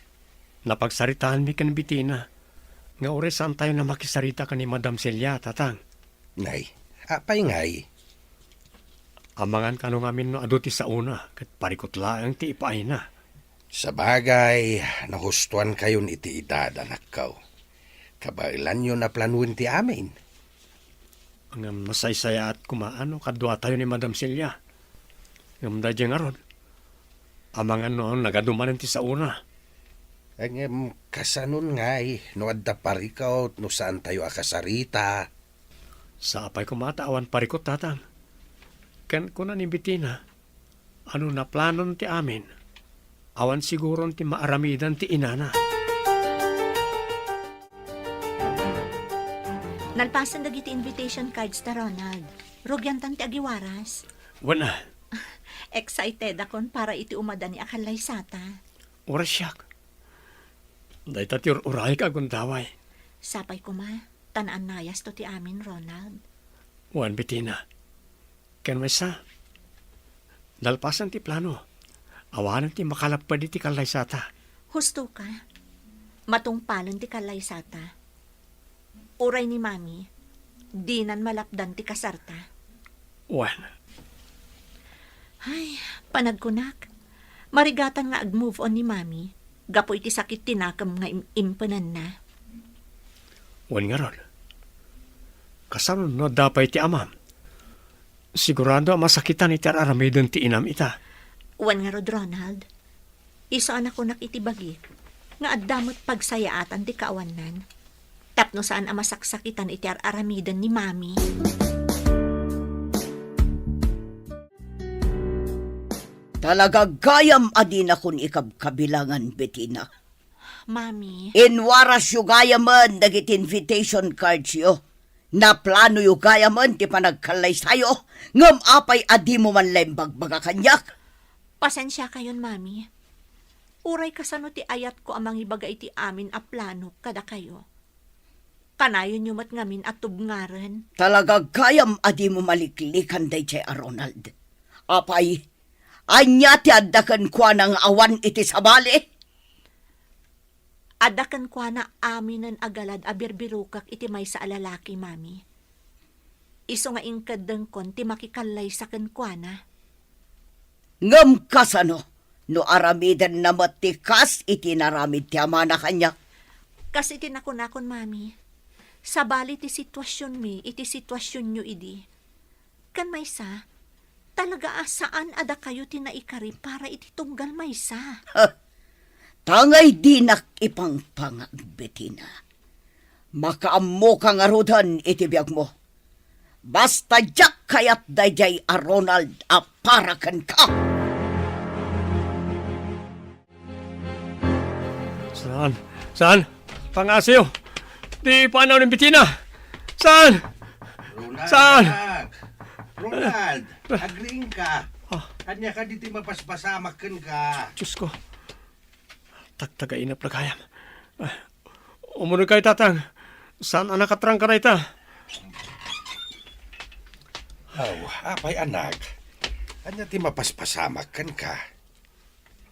Napagsaritaanmi ken Betina nga uray saantayon a makisarita ken ni Madam Celia, Tatang. Nay, apay ngay? Amangan kano ngamin no adu ti saona ket parikut laeng ti ipaayna. Sabagay, nahustoankayon iti edad, anakko. Kabaelanyo a planoen ti amin. Ngem nasaysayaat koma no kaduatayo ni Madam Celia. Ngem daydiay ngarud, amangan no nagadu manen ti saona. Ngem kasanon ngay no adda parikut no saantayo a kasarita? Sapay koma ta awan parikut, tatang. Ken kuna ni Betina, ano naplanon ti amin, awan siguron ti maaramidan ti inana. Nalpasen dagiti invitation cards ta, Ronald. Rugiantan ti agiwaras. Wen a. Excited akon para iti umadani a kallaysata. Uray siak. Dayta ti ur-urayek a gundaway. Sapay koma, ta naannayasto ti amin, Ronald. Wen, Betina. Ken maysa, nalpasen ti plano. Awanen ti makalapped iti kallaysata. Husto ka. Matungpalen ti kallaysata. Uray ni Mami, dinan malapdan ti kasarta. Wen. Ay, panagkunak, marigatan nga ag-move on ni Mami gapu iti sakit ti nakem nga im-, impenanna. Wen ngarud, kasano no adda pay ti amam? Sigurado a masakitan iti ar-aramiden ti inam ita. Wen ngarud, Ronald, isu a nakunak iti bagik nga adda met pagsayaatan ti kaawannan tapno saan a masaksakitan iti ar-aramiden ni Mami. Talaga gayam a dinakon ikabkabilangan, Betina. Mami. Inwarasyo gayamen dagiti invitation cardsyo. Naplanoyo gayamen ti panagkallaysayo, ngem apay a dimo man la imbagbaga kaniak? Pasensiakayon, Mami. Uray kasano ti ayatko a mangibaga iti amin a planok kadakayo, kanayonyo met ngamin a tubngaren. Talaga gayam a dimo maliklikan daydiay a Ronald. Apay, ania ti adda kenkuana nga awan iti sabali? Adda kenkuana aminen a galad a birbirokek iti maysa a lalaki, Mami. Isu nga inkeddengkon ti makikallaysa kenkuana. Ngem kasano no aramidenna met ti kas iti naramid ti amana kaniak? Kas iti nakunakon, Mami, sabali ti situasionmi iti situasionyo idi. Ken maysa, talaga a saan a dakayo ti naikari para iti tunggal maysa. Huh! Tangay dinak ipangpangag, Betina. Makaammoka ngaruden iti biagmo. Basta diak kayat daydiay a Ronald a para kenka. Saan? Saan? Pangasiw! Di panaw ni Betina! Saan? Ronald, saan? Anak! Ronald, agriingka. Ah. Ania kadi ti mapaspasamak kenka? Diyos ko. Tagtagainep la gayam. Ah, umunegkayo, Tatang. Saan a nakatrangka dayta? Aw, apay, anak? Ania ti mapaspasamak kenka?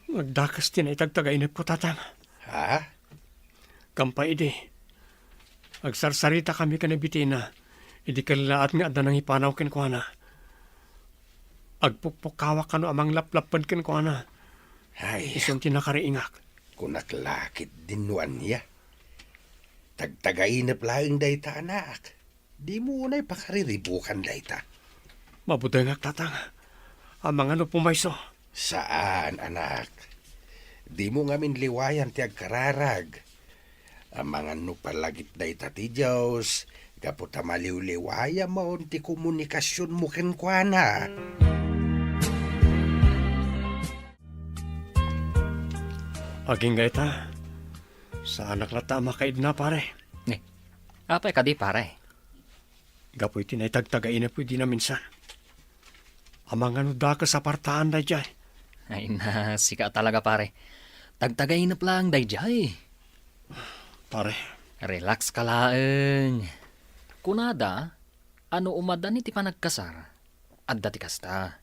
Nagdakes ti naitagtagainepko, Tatang. Ha? Kampay idi, agsarsaritami ken ni Betina idi kellaat nga adda nangipanaw kenkuana. Agpukpukkawak kano a manglaplapped kenkuana. Ay. Isun ti nakariingak. Kunak la ketdin no ania. Tagtagainep laeng dayta, anak. Dimo unay pakariribukan dayta. Mabudengak, Tatang. Amangan no pumayso. Saan, anak. Dimo ngamin liwayan ti agkararag. Amangan no palagip dayta ti Dios, gapu ta maliwliwayamon ti komunikasionmo kenkuana. Agingga ita, saanak latta a makaidna, pare. Ni, apay kadi, pare? Gapu iti naitagtagainepko idi naminsan. Amangan no dakes a partaan daydiay. Ay na, sika talaga, pare. Tagtagainep laeng daydiay. Pare. Relax ka laeng. Kunada, a no umadani ti panagkasar, adda ti kasta.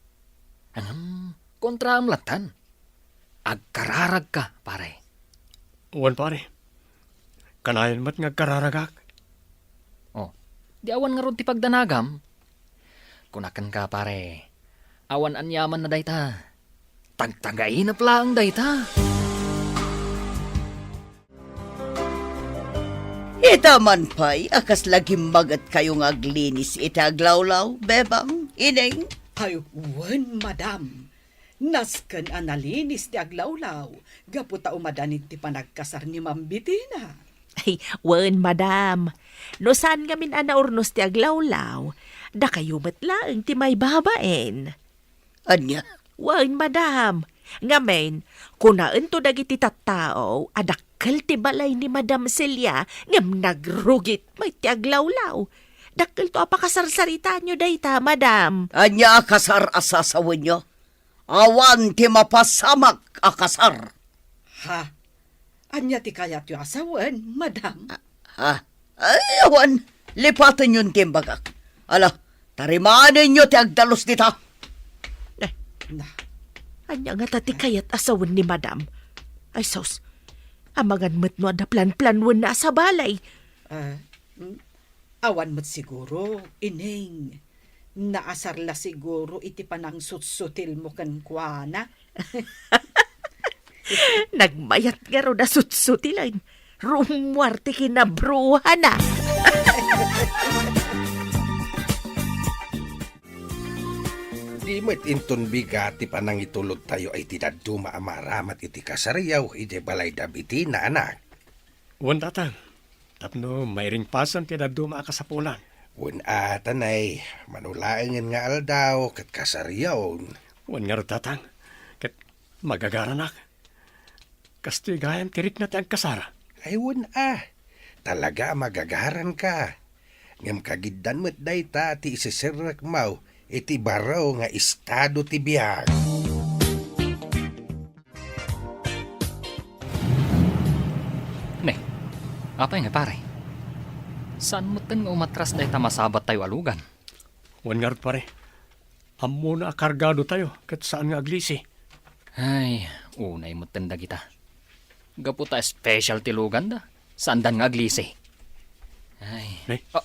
Ngem, kontraam lattan. Agkararagka, pare. Wen, pare. Kanayon met nga agkararagak. Oh, di awan ngarud ti pagdanagam? Kunak kenka, pare. Awan aniamanna dayta. Tagtagainep laeng dayta. Ita man pay a kasla gimmagetkayo nga aglinis iti aglawlaw, Bebang, Ineng? Ay, wen, madam. Nasken a nalinis ti aglawlaw gapu ta umadanin ti panagkasar ni Ma'am Betina. Ay, wen, madam. No saan ngamin a naurnos ti aglawlaw, dakayo met laeng ti maibabain. Ania? Wen, madam. Ngamin, kunaento dagiti tattao a dakkel ti balay ni Madam Celia ngem nagrugit met ti aglawlaw. Dakkelto a pakasarsaritaenyo dayta, madam. Ania a kasar a sasawenyo? Awan ti mapasamak a kasar. Ha? Ania ti kayatyo a sawen, madam? Ha? Ay, awan. Lipatenyon ti imbagak. Ala, tarimaenyo ti agdalus dita. Eh, na. Ania ngata ti kayat a sawen ni madam? Ay, sus. Amangan met no adda planplanuen na a sabalay. Ah, mm, awan met siguro, Ineng. Naasar la siguro iti panangsutsutilmo kenkuana. Nagmayat ngarud a sutsutilen. Rummuar ti kinabruhana. Di met inton bigat ti panangitulodtayo iti dadduma a maaramat iti kasariaw idiay balay da Betina, anak. Wen, tatang, tapno mairingpasen ti dadduma a kasapulan. Wen a, tanay, mano laengen nga aldaw ket kasariaon. Wen ngarud, tatang, ket magagaranak. Kastoy gayam ti rikna ti agkasar. Ay, wen a, talaga a magagaranka. Ngem kagiddan met dayta ti isiserrekmo iti baro nga estado ti biag. Ne, apay nga, pare? Saan metten nga umatras dayta masabattayo a lugan? Wen ngarud, pare. Ammona a kargadotayo ket saan nga aglisi. Ay, unay metten dagita. Gapu ta special ti luganda, saandan nga aglisi. Ay. Ne? Ah,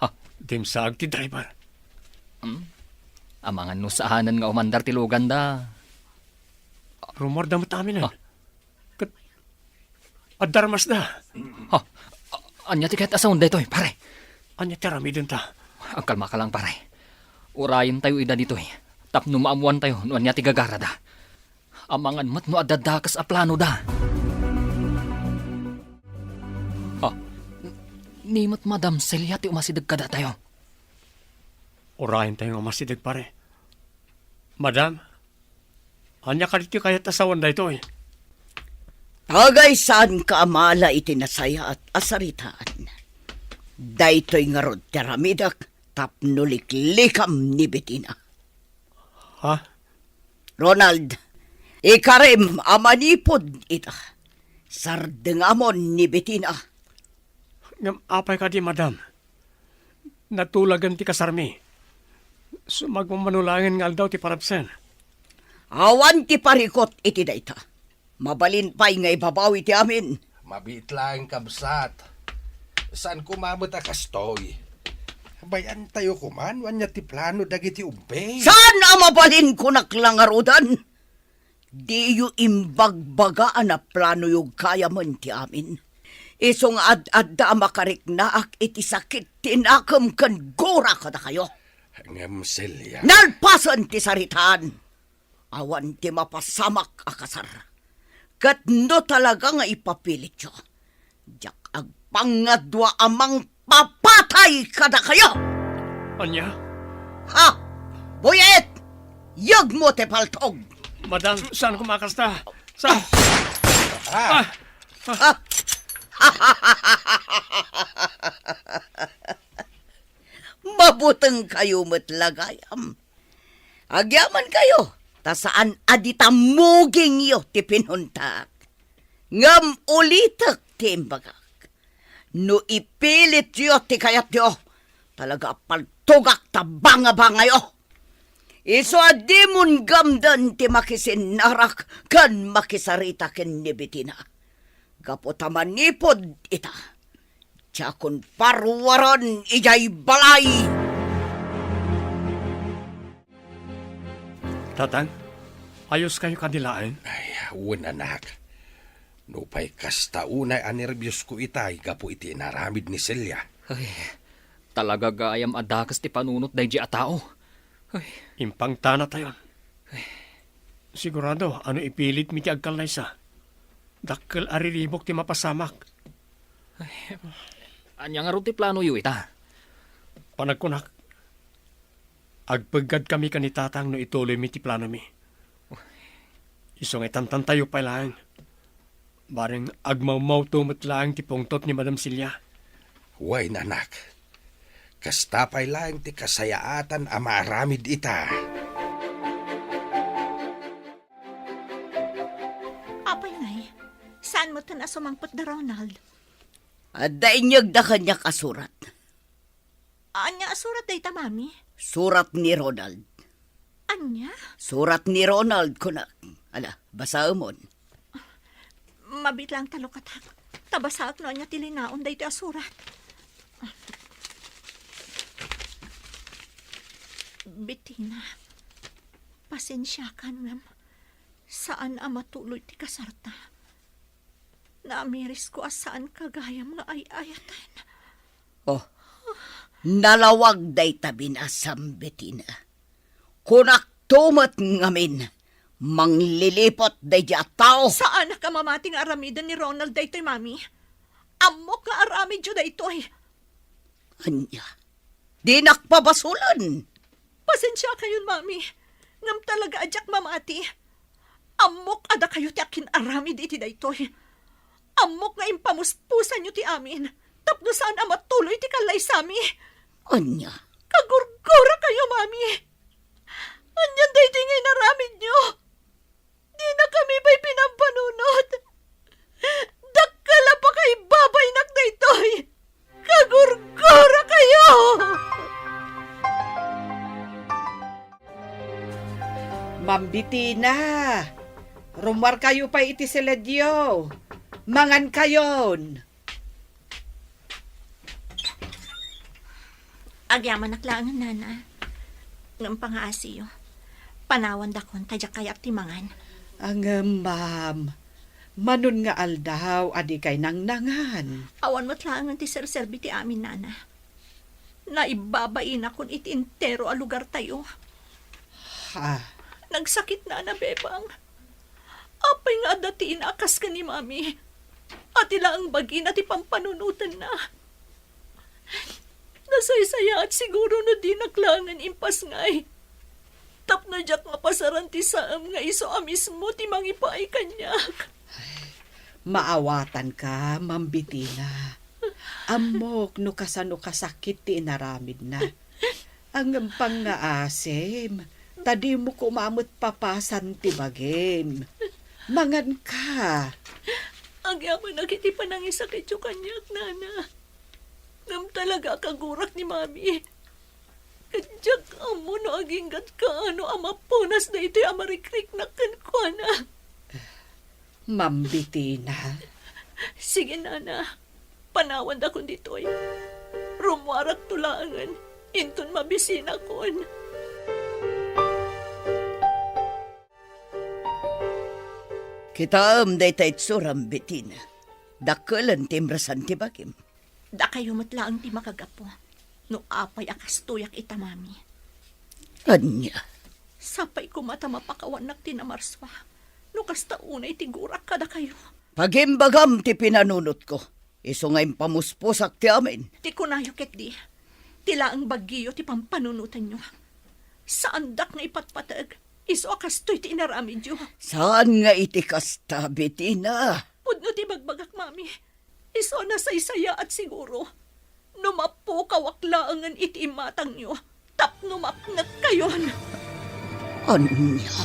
ah. Dimsaag ti driver. Hmm? Amangan no saanen nga umandar ti luganda. Rummuarda met amin, eh. Ah. Ket adda armasda. Ha? A-, ania ti kayat a sawen daytoy, pare? Ania ti aramidenta? Agkalmaka lang, pare. Urayentayo ida ditoy tapno maammoantayo no ania ti gagarada. Amangan met no adda dakes a planoda. Ha? N-, ni met Madam Celia ti umasideg kadatayo? Urayentayo nga umasideg, pare. Madam, ania kadi ti kayat a sawen daytoy? Agaysaanka a mala iti nasayaat a saritaan. Daytoy ngarud ti aramidek tapno liklikam ni Betina. Ha? Ronald, ikarim a manipud ita. Sardengamon ni Betina. Ngem apay kadi, madam? Natulagen ti kasarmi. Sumagmamano laengen nga aldaw ti parabsen. Awan ti parikut iti dayta. Mabalin pay nga ibabawi ti amin. Mabiit laeng, kabsat. Saan koma met a kastoy. Bay-antayo koma no ania ti plano dagiti ubing. Saan a mabalin, kunak la ngaruden? Diyo imbagbagaan a planoyo gayamen ti amin. Isu nga ad-adda a makariknaak iti sakit ti nakem ken gura kadakayo. Ngem, Celia. Nalpasen ti saritaan. Awan ti mapasamak a kasar. Ket no talaga nga ipapilityo, diak agpangngadua a mangpapatay kadakayo! Ania? Ha? Buyet! Yegmo ti paltog! Madam, saan koma a kasta? Sa... Ah! Ah! Mabutengkayo met la gayam. Agyamankayo, ta saan a dita mugingyo ti pinuntak. Ngem ulitek ti imbagak. No ipilityo ti kayatyo, talaga a paltogak ta bangabangayo. Isu a dimon gamden ti makisinnarak ken makisarita ken ni Betina. Gapu ta manipud ita, diakon paruaren idiay balay. Tatang, ayoskayo kadi laeng? Ay, wen, anak. Nupay kasta unay a nerbiosko itay gapu iti inaramid ni Celia. Ay, talaga gayam a dakes ti panunot daydi a tao. Ay. Impangtanatayon. Ay. Sigurado a no ipilitmi ti agkallaysa, dakkel a riribuk ti mapasamak. Ania ngarud ti planoyo ita? Panagkunak, agpeggadkami ken ni Tatang no ituloymi ti planomi. Isu nga itantantayo pay laeng. Bareng agmawmawto met laeng ti pungtot ni Madam Celia. Wen, anak. Kasta pay laeng ti kasayaatan a maaramid ita. Apay ngay, saan metten a sumangpet da Ronald? Adda inyegda kaniak a surat. Ania a surat dayta, Mami? Surat ni Ronald. Ania? Surat ni Ronald, kunak. Ala, basaemon. Mabiit laeng ta lukatak. Ta basaek no ania ti linaon daytoy a surat. Betina, pasensiakan ngem saan a matuloy ti kasarta. Naamirisko a saanka gayam nga ay-ayaten. Oh, nalawag dayta binasam, Betina. Kunakto met ngamin, mangliliput daydi a tao. Saanak a mamati nga aramiden ni Ronald daytoy, Mami. Ammok nga aramidyo daytoy. Ania? Dinak pabasolen. Pasensiakayon, Mami, ngem talaga a diak mamati. Ammok a dakayo ti akin-aramid iti daytoy. Ammok nga impamuspusanyo ti amin tapno saan a matuloy ti kallaysami. Ania? Kagurgurakayo, Mami. Ania daytoy nga inaramidyo? Dinakami pay pinampanunot. Dakkel a pakaibabainak daytoy. Kagurgurakayo! Ma'am Betina, rummuarkayo pay iti siledyo. Mangankayon. Agyamanak laengen, Nana. Ngem pangaasiyo. Panawandakon ta diak kayat ti mangan. Ngem, ma'am, manon nga aldaw a dikay nangnangan. Awan met laengen ti serserbi ti amin, Nana. Naibabainakon iti entero a lugartayo. Ha? Nagsakit, Nana, Bebang. Apay nga adda ti ina a kas ken ni Mami? Ati laeng bagina ti pampanunotenna. Nasaysayaat siguro no dinak laengen impasngay. Tapno diak mapasaran ti saem nga isu a mismo ti mangipaay kaniak. Maawatanka, Ma'am Betina. Ammok no kasano kasakit ti inaramidna. Ngem pangngaasim, ta dimo koma met papasan ti bagim. Manganka. Agyamanak iti panangisakityo kaniak, Nana. Ngem talaga a kagurak ni Mami. Ket diak ammo no agingga't kaano a mapunas daytoy a marikriknak kenkuana. Ma'am Betina. Sige, Nana. Panawandakon ditoy. Rummuarakto laengen inton mabisinakon. Kitaem dayta itsuram, Betina. Dakkelen ti imresan ti bagim. Dakayo met laeng ti makagapu no apay a kastoyak ita, Mami. Ania? Sapay koma ta mapakawannak ti namarsua no kasta unay ti gurak kadakayo. Pagimbagam ti pinanunotko. Isu nga impamuspusak ti amin. Ti kunayo ketdi, ti laeng bagiyo ti pampanunotanyo. Saandak nga ipatpateg, isu a kastoy ti inaramidyo. Saan nga iti kasta, Betina? Pudno ti ibagbagak, Mami. Isu a nasaysayaat siguro no mapukawak laengen iti imatangyo tapno mapnekkayon. Ania?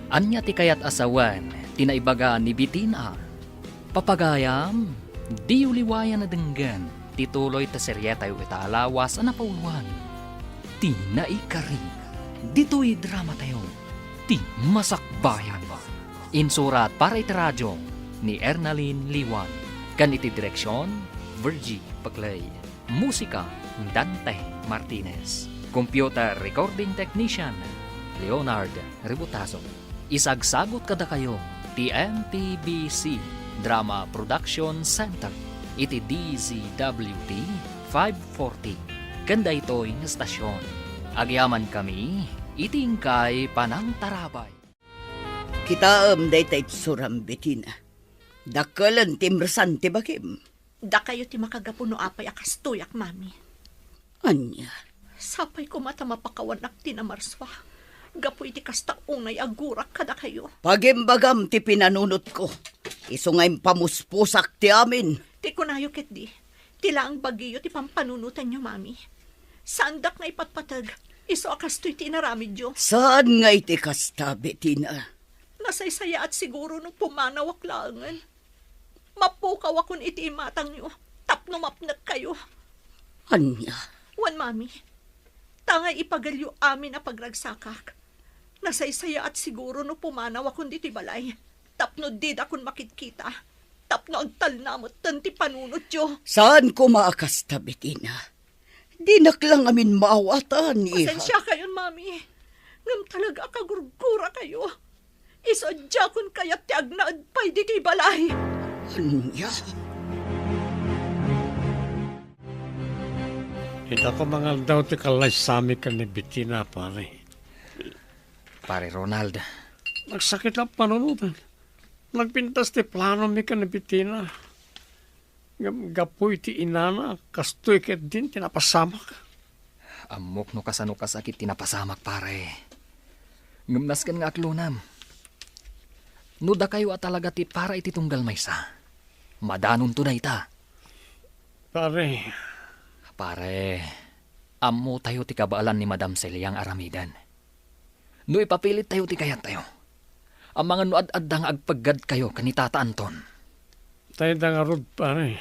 Ania ti kayat a sawen ti naibaga ni Betina? Papagayam, diyo liwayan a denggen ti tuloy ta serietayo ita a lawas a napauluan, Ti Naikari. Ditoy dramatayo, Ti Masakbayan. Insurat para iti radio ni Ernalyn Liwan, ken iti direksion, Virgie Paclay. Musika, Dante Martinez. Computer recording technician, Leonard Ributazo. Isagsagut kadakayo ti M T B C Drama Production Center iti D Z W T five forty. ken daytoy nga estasion. Agyamankami iti inkay panangtarabay. Kitaem dayta itsuram, Betina. Dakkelen ti imresan ti bagim. Dakayo ti makagapu no apay a kastoyak, Mami. Ania? Sapay koma ta mapakawanak ti namarsua. Gapu iti kasta, unay a gurak kadakayo. Pagimbagam ti pinanunotko. Isu nga impamuspusak ti amin. Ti kunayo ketdi, ti laeng bagiyo ti pampanunotanyo, Mami. Saandak nga ipatpateg isu a kastoy ti inaramidyo. Saan nga iti kasta, Betina? Nasaysayaat siguro no pumanawak laengen. Mapukawakon iti imatangyo tapno mapnekkayo. Ania? Wen, Mami, ta ngay ipagelyo amin a pagragsakak. Nasaysayaat siguro no pumanawakon ditoy balay tapno didakon makitkita, tapno agtalna metten ti panunotyo. Saan koma a kasta, Betina. Dinak la ngamin maawatan, iha. Pasensya kayon, Mami. Ngem talaga a kagurgura kayo. Isu a diakon kayat ti agnaed pay ditoy balay. Ania? Ita ko mangaldaw ti kallaysami ken ni Betina, pare. Pare Ronald. Nagsakit a panunotan. Nagpintas ti planomi ken ni Betina. Ngem gapu iti inana, kastoy ketdin ti napasamak. Ammok no kasano kasakit ti napasamak, pare. Ngem nasken nga aklonam. No dakayo a talaga ti para iti tunggal maysa, madanonto dayta. Pare. Pare, ammotayo ti kabaelan ni Madam Celia nga aramiden. No ipapilittayo ti kayattayo, amangan no ad-adda nga agpeggadkayo ken ni Tata Anton. Dayta ngarud, pare.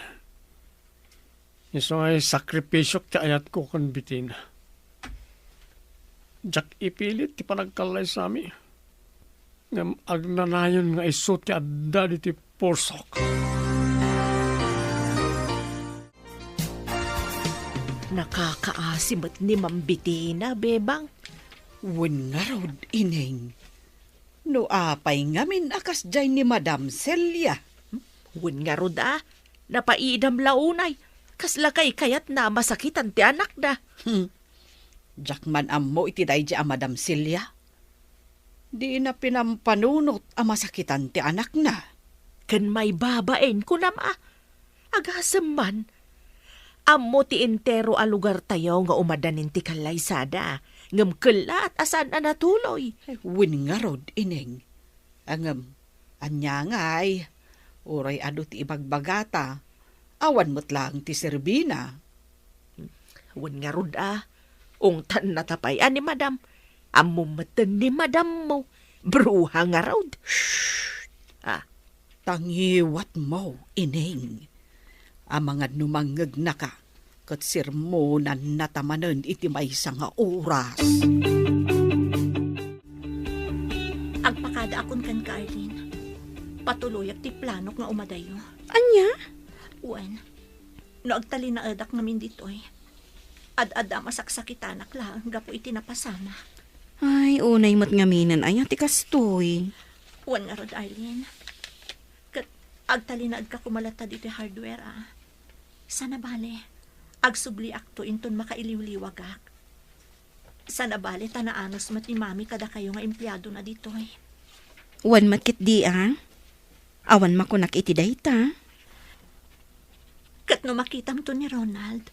Isu nga sakripisyok ti ayatko ken Betina. Diak ipilit ti panagkallaysami. Ngem agnanayon nga isu ti adda ditoy pursok. Nakakaasi met ni Ma'am Betina, Bebang. Wen ngarud, Ineng. No apay ngamin a kasdiay ni Madam Celia? Wen ngarud a, napaidam la unay. Kasla kaykayatna a masakitan ti anakda. Hmm. Diak man ammo iti daydi a Madam Celia. Dina pinampanunot a masakitan ti anakna. Ken maibabain, kunam a. Agasem man, ammo ti entero a lugartayo nga umadanin ti kallaysada, ngem kellaat a saan a natuloy. Wen ngarud, Ineng. Ngem, ania ngay, uray adu ti ibagbagata, awan met laeng ti serbina. Wen ngarud a, ungtanna ta pay a ni Madam. Ammom metten ni Madammo. Bruha ngarud. Shh! Ah. Tangiwatmo, Ineng. Amangan no mangngegnaka, ket sermonanna ta manen iti maysa nga oras. Agpakadaakon kenka, Arlene. Patuloyak ti planok nga umadayo. Ania? Wen, no agtalinaedak ngamin ditoy, ad-adda a masaksakitanak laeng gapu iti napasamak. Ay, unay met ngaminen aya ti kastoy. Wen ngarud, Arlene. Ket agtalinaedka koma latta ditoy hardware, a. Sana bale, agsubliakto inton makailiwliwagak. Sana bale ta naanus met ni Mami kadakayo nga empleadona ditoy. Wen met ketdi a. Awan makunak iti dayta. Ket no makitamto ni Ronald,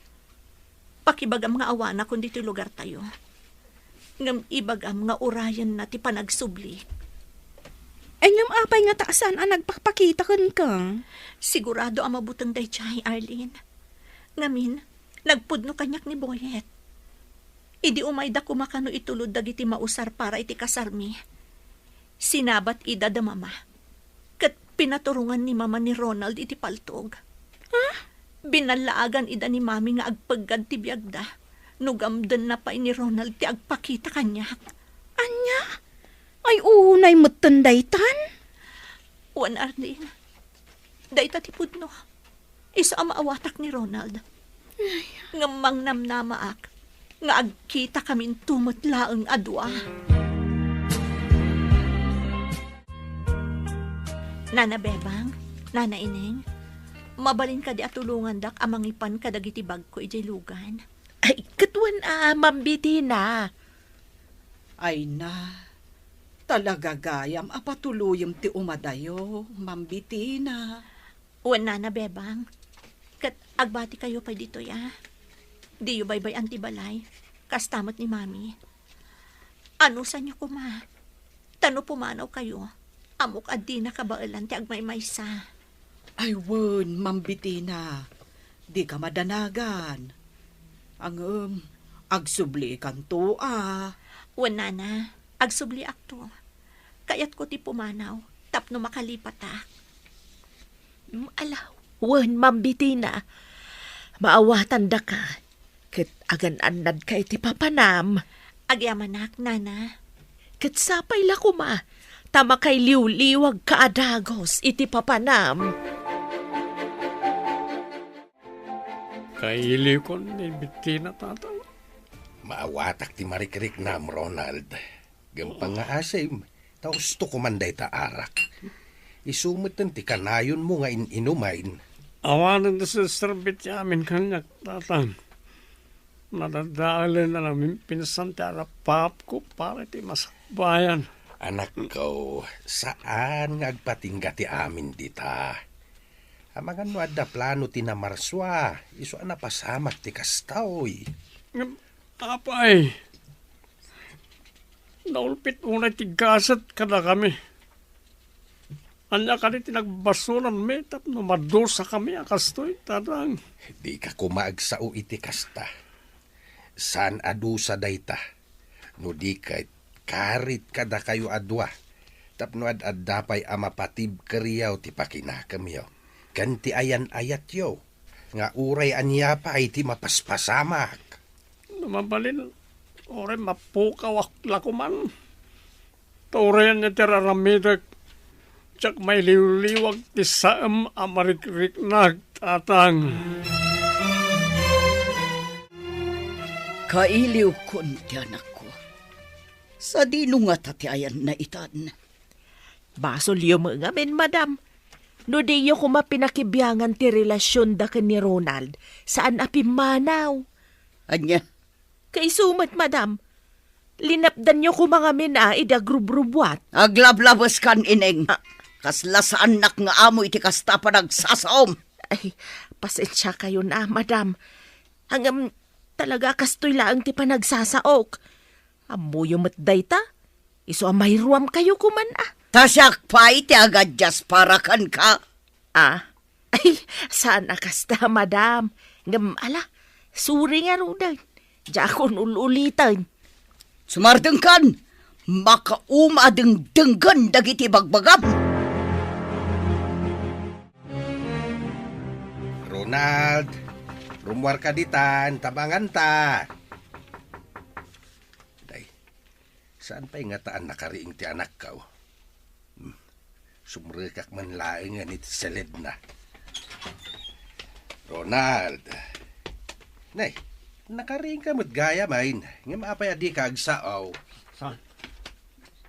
pakibagam nga awanakon ditoy lugartayo. Ngem ibagam nga urayenna ti panagsubli. Ay, ngem apay ngata a saan a nagpakpakita kenka? Sigurado a mabuteng daydiay, Arlene. Ngamin, nagpudno kaniak ni Boyet. Idi umayda koma kano itulod dagiti mausar para iti kasarmi, sinabat ida da Mama. Ket pinaturongan ni Mama ni Ronald iti paltog. Ha? Binallaagan ida ni Mami nga agpeggad ti biagda no gamdenna pay ni Ronald ti agpakita kaniak. Ania? Ay, unay metten daytan? Wen, Arlene, dayta ti pudno. Isu a maawatak ni Ronald. Ay. Ngem mangnamnamaak nga agkitakaminto met laeng a dua. Nana Bebang, Nana Ineng, mabalin kadi a tulongandak a mangipan kadagiti bagko idiay lugan? Ay, ket wen a, Ma'am Bettina. Ay na, talaga gayam a patuloyem ti umadayo, Ma'am Bettina. Wen nana, Bebang. Ket agbatikayo pay ditoy, a. Diyo baybay-an ti balay. Kasta met ni Mami. Anusanyo koma. Ta no pumanawkayo, ammok a dina kabaelan ti agmaymaysa. Ay wen, Ma'am Bettina, dika madanagan. Ngem, agsublikanto a. Wen nana, agsubliakto. Kayatko ti pumanaw tapno makalipatak. Mm, ala, wen, Ma'am Bettina, maawatandaka, ket agan-annadka iti papanam. Agyamanak, nana. Ket sapay la koma, ta makailiwliwagka a dagus iti papanam. Kailiwkon ni Bettina, tatang. Maawatak ti marikriknam, Ronald. Ngem pangngaasim, ta usto koman dayta arak. Isu metten ti kanayonmo nga in-inumen. Awanen ti serserbit ti amin kaniak, tatang. Nadadaelen a naminpinsan ti arapaapko para iti masakbayan. Anakko, saan nga agpatingga ti amin dita. Amangan no adda plano ti namarsua, isu a napasamak ti kastoy. Ngem, apay, naulpit unay ti gasat kadakami. Ania kadi ti nagbasolanmi tapno madusakami a kastoy, tatang? Dika koma agsao iti kasta. Saan a dusa dayta. No di ket, karit kadakayo a dua, tapno ad-adda pay a mapatibkeryo ti pakinakemyo ken ti ayan-ayatyo, nga uray ania pay ti mapaspasamak. No mabalin, uray mapukawak la koman. Ta uray ania ti ar-aramidek, diak mailiwliwag ti saem a marikriknak, tatang. Kailiwkon ti anakko. Sadino ngata ti ayanna itan? Basolyo met ngamin, madam. No diyo koma pinakibiangan ti relasionda ken ni Ronald, saan a pimmanaw. Ania? Kaisu met, madam. Linapdanyo koma ngamin a idi agrubrubuat. Aglablabeskan, Ineng. Ah. Kasla saannak nga amo iti kasta a panagsasaom. Ay, pasensiakayon a, madam. Ngem, talaga kastoy laeng ti panagsasaok. Ammoyo met dayta? Isu a mairuamkayo koman a. Ta siak pay ti agadias para kenka. Ah? Ay, saan a kasta, madam. Ngem, ala, sorry ngaruden. Diakon ul-uliten. Sumardengkan, makauma a dengdenggen dagiti bagbagam. Ronald, rummuarka ditan, tabanganta. Day, saan pay ngata a nakariing ti anakko? Hmm, sumrekak man laengen iti seledna. Ronald. Nay, nakariingka met gayam, ngem apay a dika agsao? Saan?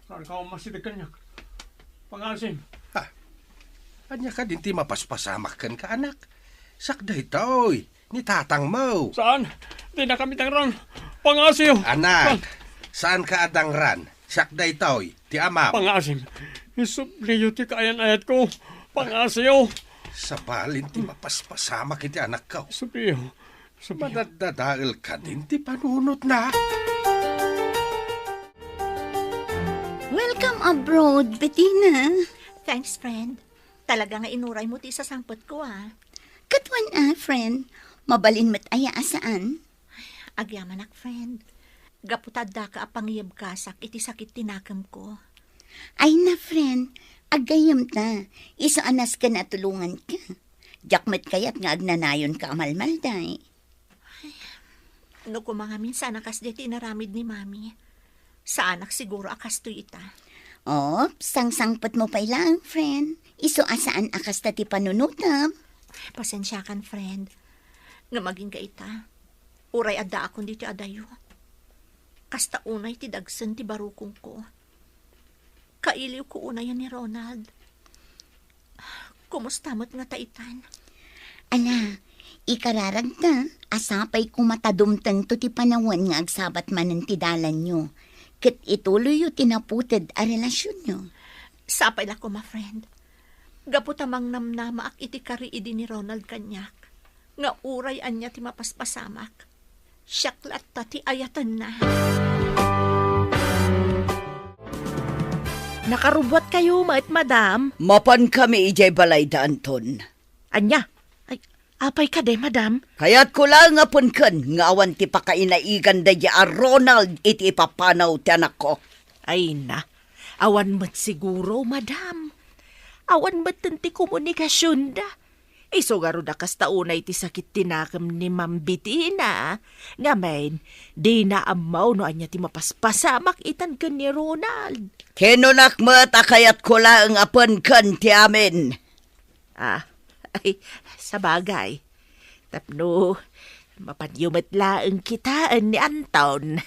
Saan ka umasideg kaniak? Pangaasim. Ha? Ania kadin ti mapaspasamak kenka, anak? Siak daytoy, ni tatangmo. Saan? Dinakami dangran. Pangaasiyo. Anak, saan? Saanka a dangran. Siak daytoy, ti amam. Pangaasim. Isubliyo ti kaayan-ayatko. Pangaasiyo. Sabalin ti mapaspasamak iti anakko. Isubliyo. Isubliyo. Madaddadael kadin ti panunotna. Welcome abroad, Bettina. Thanks, friend. Talaga nga inuraymo ti isasangpetko, a. Ket wen a, friend, mabalin met aya a saan? Agyamanak, friend. Gapu ta addaka a pangiyebkasak iti sakit ti nakemko. Ay na, friend, aggayyemta. Isu a nasken a tulonganka. Diak met kayat nga agnanayonka a malmalday. No koma ngamin saan a kasdi ti inaramid ni Mami, saanak siguro a kastoy ita. Op, sangsangpetmo pay laeng, friend. Isu a saan a kasta ti panunotem. Pasensiakan, friend. Ngem agingga ita, uray addaakon ditoy adayo, kasta unay ti dagsen ti barukongko. Kailiwko unay ni Ronald. Kumusta met ngata itan? Ala, Ikararagta a sapay koma ta dumtengto ti panawen nga agsabat manen ti dalanyo, ket ituloyyo ti naputed a relasionyo. Sapay la koma, friend. Gapu ta mangnamnamaak iti kari idi ni Ronald kaniak, nga uray ania ti mapaspasamak, siak latta ti ayatenna. Nakarubbuatkayo met, madam? Mapankami idiay balay da Anton. Ania? Ay, apay kadi, madam? Kayatko laeng a penken nga awan ti pakainaigan daydi a Ronald iti ipapanaw ti anakko. Ay na, awan met siguro, madam. Awan metten ti komunikasionda. Isu ngarud a kasta unay ti sakit ti nakem ni Ma'am Betina. Ngamin, dina ammo no ania ti mapaspasamak itan ken ni Ronald. Kinunak met a kayatko laeng a penken ti amin. Ah, ay, sabagay. Tapno, mapanyo met laeng kitaen ni Anton.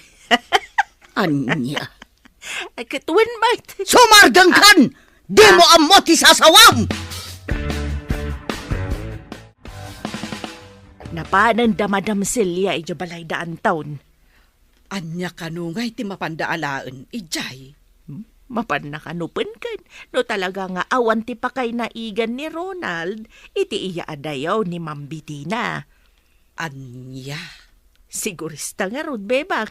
Ania? Ay, ket wen met. Sumardengkan! Dimo ammo ti sasawam! Napanen da Madam Celia idiay balay da Anton. Ania kano ngay ti mapanda alaen idiay? Hmm? Mapanna kano penken no talaga nga awan ti pakainaigan ni Ronald iti iya a dayaw ni Ma'am Betina? Ania? Sigurista ngarud, Bebang.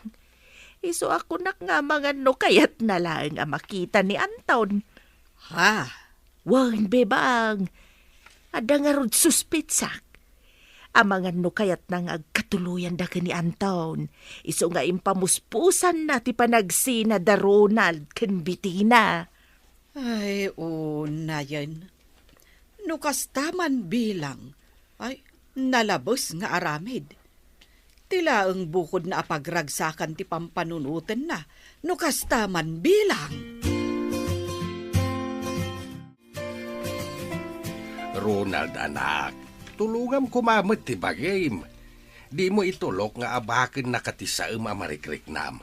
Isu a kunak nga amangan no kayatna laeng a makita ni Anton. Ha? Wen, Bebang. Adda ngarud suspetsak. Amangan no kayatna nga agkatuloyanda ken ni Anton. Isu nga impamuspusanna ti panagsina da Ronald ken Betina. Ay, unayen. No kasta man bilang, ay, nalabes nga aramid. Ti laeng bukodna a pagragsakan ti pampanunotenna, no kasta man bilang. Ronald, anak, tulongam koma met ti bagim. Dimo itulok nga abakennaka ti saem a marikriknam.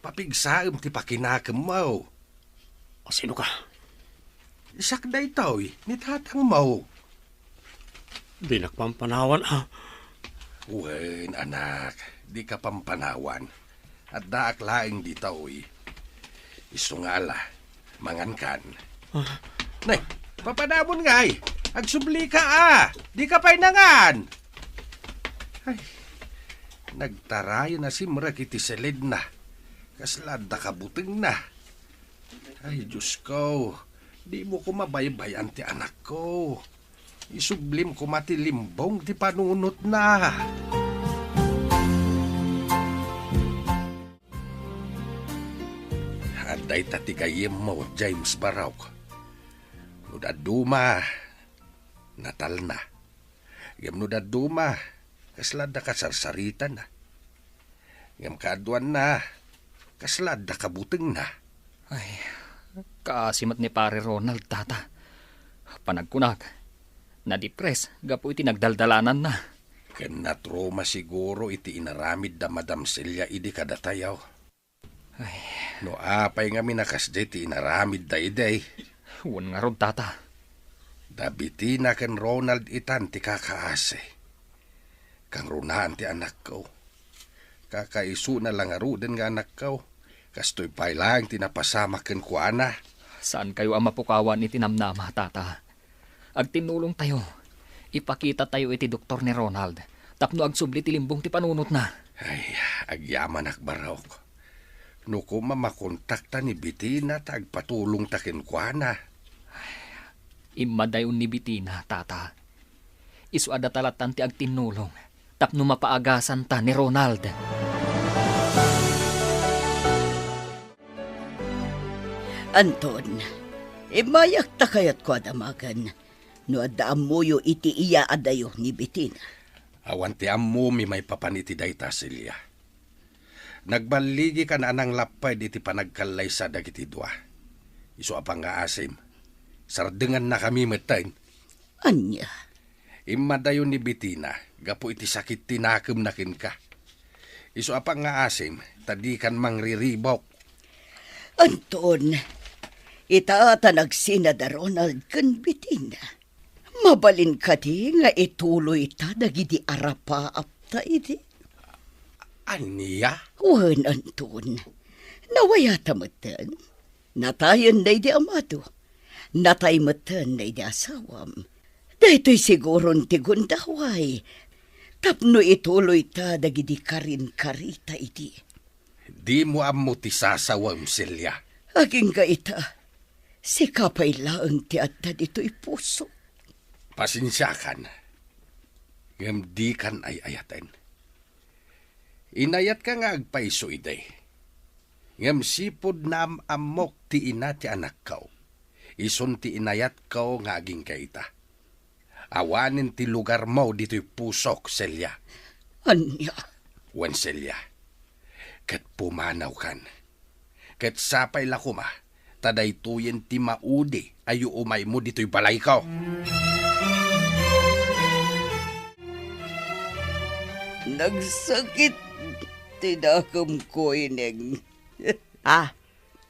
Papigsaem ti pakinakemmo. A, sino ka? Siak daytoy, ni tatangmo. Dinak pampanawan, a. Wen, anak, dika pampanawan. Addaak laeng ditoy. Isu nga ala, mangankan. Ah. Nay, papanamon ngay? Agsublika, a. Dika pay nangan. Ay, nagtarayan a simrek iti silidna. Kasla adda kabutengna. Ay, Diosko, dimo koma baybay-an ti anakko. Isublim koma ti limbong ti panunotna. Adda ita ti gayyemmo, James Barok. No dadduma, natalna. Ngem no dadduma, kasla adda kasarsaritanna. Ngem kaaduanna, kasla adda kabutengna. Ay, kaasi met ni Pare Ronald, Tata. Panagkunak, nadipres gapu iti nagdaldalananna. Ken natruma siguro iti inaramid da Madam Celia idi kadatayo. Ay. No apay ngamin a kasdiay ti inaramidda idi? Wen ngarud, Tata. Da Betina ken Ronald itan ti kakaasi. Kangrunaan ti anakko. Kakaisuna la ngaruden nga anakko. Kastoy pay laeng ti napasamak kenkuana. Saankayo a mapukawan iti namnama, Tata. Agtinnulongtayo. Ipakitatayo iti doktor ni Ronald tapno agsubli ti limbong ti panunotna. Ay, agyamanak, Barok. No koma makontakta ni Betina ta agpatulongta kenkuana. Immadayon ni Betina, Tata. Isu a data lattan ti agtinnulong tapno mapaagasanta ni Ronald. Anton, immayak ta kayatko a damagen no adda ammoyo iti iya a dayo ni Betina. Awan ti ammomi maipapan iti dayta, Celia. Nagballigikan a nanglapped iti panagkallaysa dagiti dua. Isu a pangngaasim, sardengannakami metten. Ania? Immadayo ni Betina gapu iti sakit ti nakemna kenka. Isu a pangngaasim, ta dikan mangriribok. Anton, ita ta nagsina da Ronald ken Betina. Mabalin kadi nga ituloyta dagidi arapaapta idi? Ania? Wen, Anton. Nawayata metten. Natayen daydi amado. Natay metten daydi asawam. Daytoy siguron ti gundaway tapno ituloyta dagidi karinkarita idi. Dimo ammo ti sasawem, Celia. Agingga ita, sika pay laeng ti adda ditoy puso. Pasensiakan, ngem dikan ay-ayaten. Inayatka nga agpayso idi. Ngem sipud naam-ammok ti ina ti anakko, isun ti inayatko nga agingga ita. Awanen ti lugarmo ditoy pusok, Celia. Ania? Wen, Celia, ket pumanawkan. Ket sapay la koma ta daytoyen ti maudi a yuumaymo ditoy balayko. Nagsakit ti dakemko, Ineng. Ah,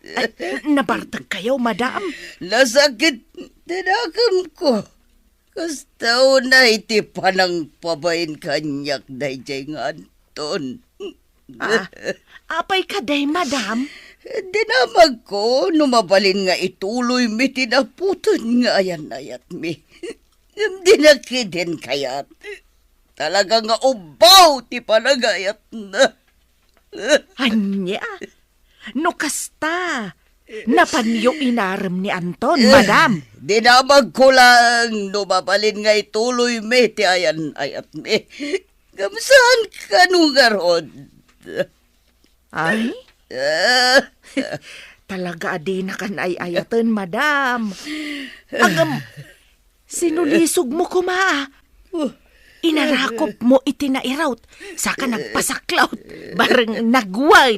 ay, nabartek kayo, madam? Nasakit ti dakemko. Kasta unay ti panangpabain kaniak daydiay nga Anton. Ah, apay kadi, madam? Dinamagko no mabalin nga ituloymi ti naputod nga ayan-ayatmi. Ngem dina ketdin kayat. Talaga nga ubbaw ti panagayatna. Ania? No kasta, napanyo inarem ni Anton, eh, madam? Dinamagko lang no mabalin nga ituloymi ti ayan-ayatmi. Ngem saan kano ngarud? Ay? Ah. Talaga a dinakan ay-ayaten, madam. Agam, sinulisog mo koma, ah. Inarakop mo iti nairot, saka nagpasaklaw, bareng nagwan.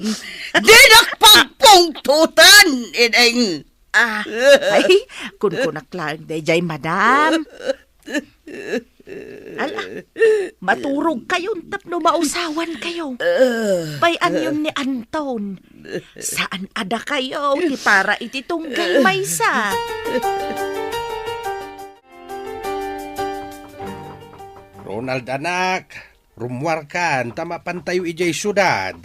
Dinak pagpungtotan, Ineng. Ah, ay, kunkunak lang, dayjay, madam. Ala, maturog kayon tapno mausawan kayo. Pay-anyon ni Anton. Saan a dakayo ti para iti tunggay maysa. Ronald, anak, rummuarkan ta mapantayo idiay siudad.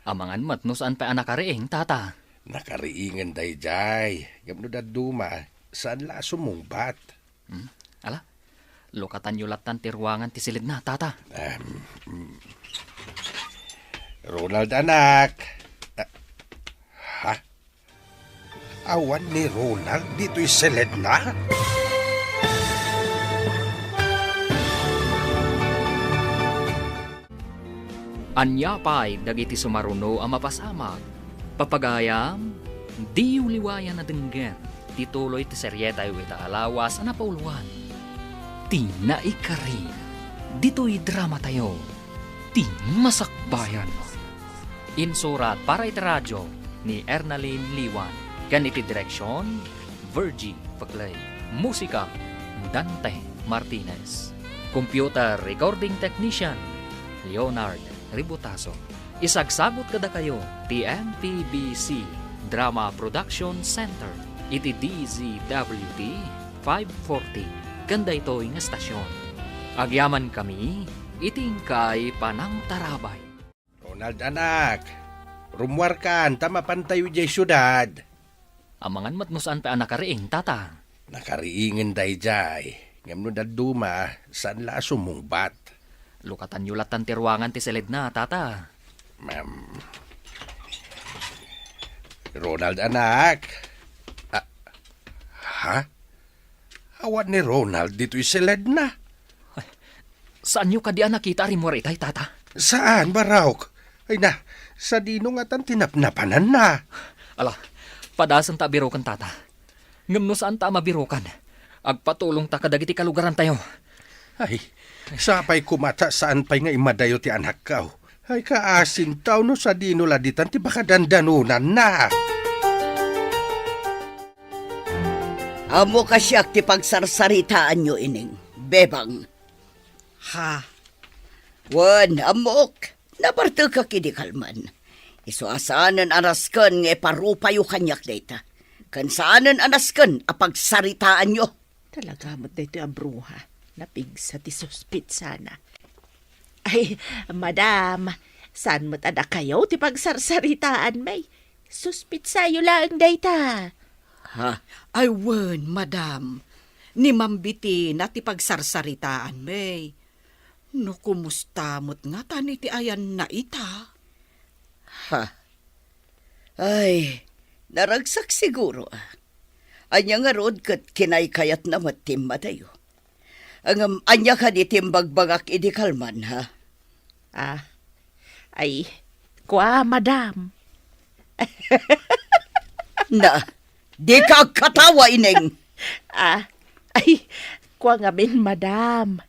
Amangan met no saan pay a nakariing, tata. Nakariingen dayjay. Ngem no dadduma, saan la a sumungbat. Hmm? Ala, lukatanyo lattan ti ruangan ti silidna, tata. Em, mm. Ronald, anak. Ah, ha? Awan ni Ronald ditoy siledna? Ania pay dagiti sumaruno a mapasamak? Papagayam, diyo liwayan a denggen ti tuloy ti serietayo ita a lawas a napauluan, Ti Naikari, ditoy dramatayo, Ti Masakbayan. Insurat para iti radio ni Ernalyn Liwan, ken iti direksion, Virgie Paclay. Musika, Dante Martinez. Computer recording technician, Leonard Ributaso. Isagsagut kadakayo ti M P B C Drama Production Center iti D Z W T five forty ken daytoy nga estasion. Agyamankami iti inkay panangtarabay. Ronald, anak, rummuarkan ta mapantayo idiay siudad. Amangan met no saan pay a nakariing, tata. Nakariingen dayjay, ngem no dadduma, saan la a sumungbat. Lukatanyo lattan ti ruangan ti siledna, tata. Ma'am. Ronald, anak. Ah, ha? Awan ni Ronald ditoy siledna. Ay, saanyo kadi a nakita a rimmuar itay, tata? Saan, Barok? Ay na, sadino ngatan ti napnapananna? Ala, padasenta a biroken, tata. Ngem no saanta a mabirokan, agpatulongta kadagiti kalugarantayo. Ay, sapay koma ta saan pay nga immadayo ti anakko. Ay, kaasintaw no sadino la ditan ti pakadandanonanna. Ammok a siak ti pagsarsaritaanyo, Ineng, Bebang. Ha? Wen, ammok, nabartekak idi kalman. Isu a saanen a nasken nga iparupayo kaniak dayta. Ken saanen a nasken a pagsaritaanyo. Talaga met daytoy a bruha. Napigsa ti suspitsana. Ay, madam, saan met a dakayo ti pagsarsaritaan, may? Suspitsayo laeng dayta. Ha? Ay, wen, madam. Ni Ma'am Bettina ti pagsarsaritaan, may. No kumusta met ngatan iti ayanna ita? Ha? Ay, naragsak siguro, a. Ania ngarud ket kinaykayatna met ti immadayo? Ngem ania kadi ti imbagbagak idi kalman, ha? Ah, ay, kua, madam. Na, dika agkatawa, Ineng. Ah, ay, kua ngamin, madam.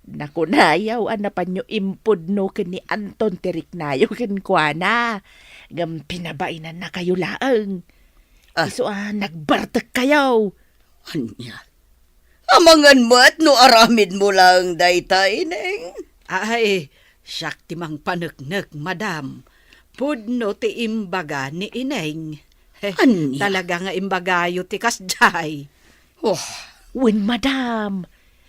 Nakunayaw a napanyo impudno ken ni Anton ti riknayo kenkuana. Ngem pinabainannakayo laeng. Ah. Isu a nagbartekkayo. Ania? Amangan met no aramidmo laeng dayta, Ineng? Ay, siak ti mangpaneknek, madam. Pudno ti imbaga ni Ineng. He, ania? Talaga nga imbagayo ti kasdiay. Oh. Wen, madam.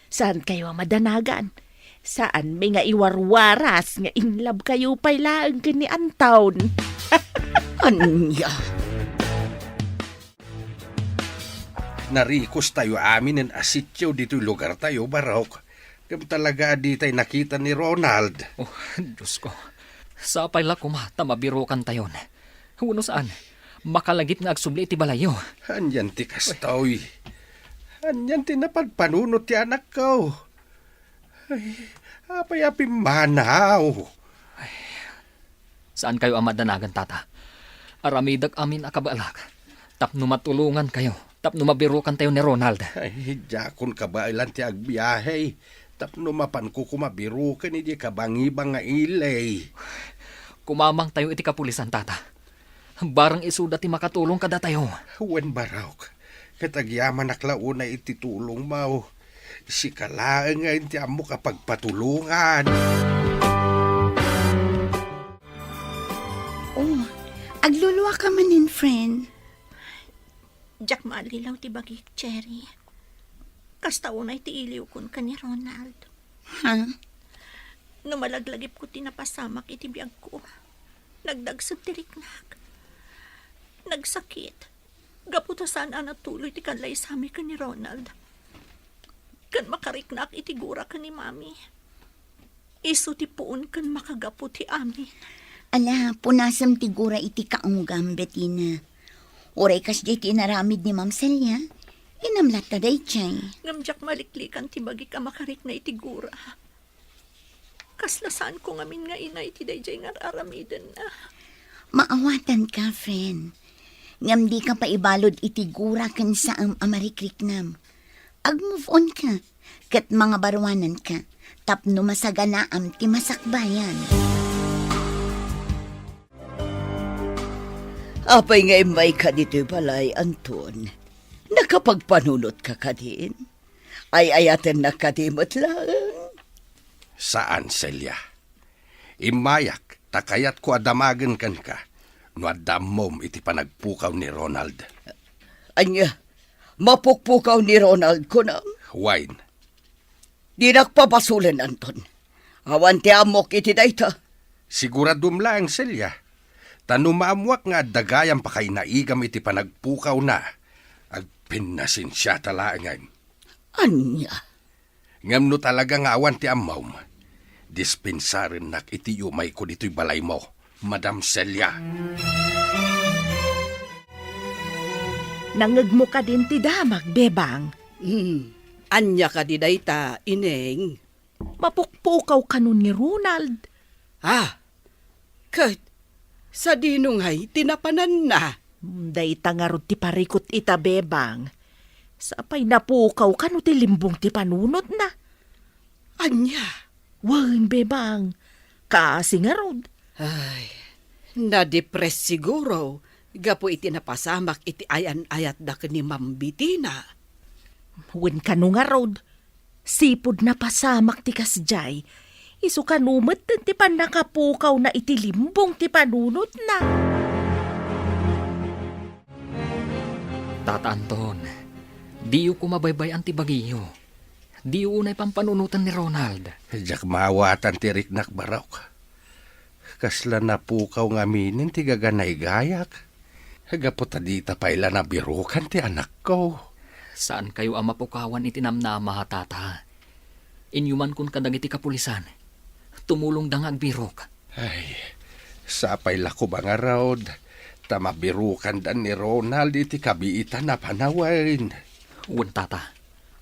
Saankayo a madanagan. Saanmi nga iwarwaras nga in love kayo pay laeng ken ni Anton. Ania? Narikostayo aminen a sitio ditoy lugartayo, Barok. Ngem talaga a ditay nakita ni Ronald. Oh, Diosko. Sapay la koma ta mabirukantayon. Wenno saan, makalagip nga agsubli iti balayyo. Anian ti kastoy? Anian ti napadpanunot ti anakko? Ay, apay a pimmanaw? Saankayo a madanagan, Tata. Aramidek amin a kabaelak tapno matulongankayo, tapno mabirukantayo ni Ronald. Ay, diakon kabaelan ti agbiahe tapno mapanko koma biruken idiay kabangibang nga ili. Kumamangtayo iti kapulisan, Tata. Barang isuda ti makatulong kadatayo. Wen, Barok, ket agyamanak la unay iti tulongmo. Sika laeng nga ti ammok a pagpatulongan. Oh, agluluaka manen, friend. Diak maallilaw ti bagik, Cherry. Kasta unay ti iliwkon ken ni Ronald. Ha? No malaglagipko ti napasamak iti biagko, nagdagsem ti riknak. Nagsakit. Gapu ta saan a natuloy ti kallaysami ken ni Ronald. Ken makariknak iti gura ken ni Mami. Isu ti puon ken makagapu ti amin. Ala, punasem ti gura iti kaunggam, Bettina. Uray kasdiay ti inaramid ni Ma'am Celia, inam latta daydiay. Ngem diak maliklikan ti bagik a makarikna iti gura. Kasla saanko ngamin nga ina iti daydiay nga ar-aramidenna. Maawatanka, friend. Ngem dika paibalud iti gura ken saem a marikriknam. Ag-move on ka, ket mangabaruananka tapno masaganaam ti masakbayan. Apay nga immayka ditoy balay, Anton? Nakapagpanunotka kadin? Ay-ayatennak kadi met laeng? Saan, Celia. Immayak ta kayatko a damagen kenka no adda ammom iti panagpukaw ni Ronald. Ania? Mapukpukaw ni Ronald, kunam? Wen. Dinak pabasolen, Anton. Awan ti ammok iti dayta. Siguradom laeng, Celia. Ta no maammoak nga adda gayam pakainaigam iti panagpukawna, agpinnasensiata laengen. Ania? Ngem no talaga nga awan ti ammom, dispensarennak iti yumayko ditoy balaymo, Madam Celia. Nangngegmo kadin ti damag, Bebang? Hmm. Ania kadi dayta, Ineng? Mapukpukaw kano ni Ronald. Ah, ket sadino ngay ti napananna? Hmm, dayta ngarud ti parikut ita, Bebang. Sapay napukaw kano ti limbong ti panunotna. Ania? Wen, Bebang. Kaasi ngarud. Ay, nadepres siguro gapu iti napasamak iti ayan-ayatda ken ni Ma'am Bettina. Wen kano ngarud, sipud napasamak ti kasdiay, isu kano metten ti pannakapukawna iti limbong ti panunotna. Tata Anton, Diyo koma baybay-an ti bagiyo. Diyo unay pampanunoten ni Ronald. Diak maawatan ti riknak, Barok. Kasla napukaw ngaminen ti gaganaygayak. Gapu ta dita pay la nabirukan ti anakko. Saankayo a mapukawan iti namnama, Tata. Inyumankon kadagiti kapulisan. Tumulongda nga agbirok. Ay, sapay la koma ngarud, ta mabirukanda ni Ronald iti kabiitan a panawen. Wen, Tata,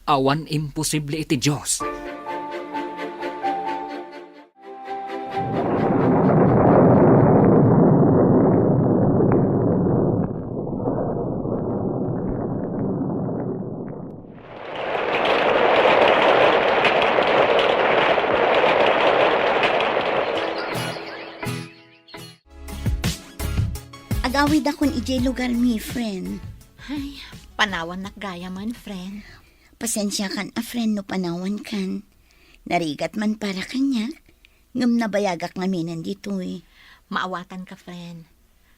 awan imposible iti Dios. Agawidakon idiay lugarmi, friend. Ay, panawannak gayam, friend. Pasensiakan a, friend, no panawankan. Narigat man para kaniak, ngem nabayagak ngaminen ditoy. Maawatanka, friend.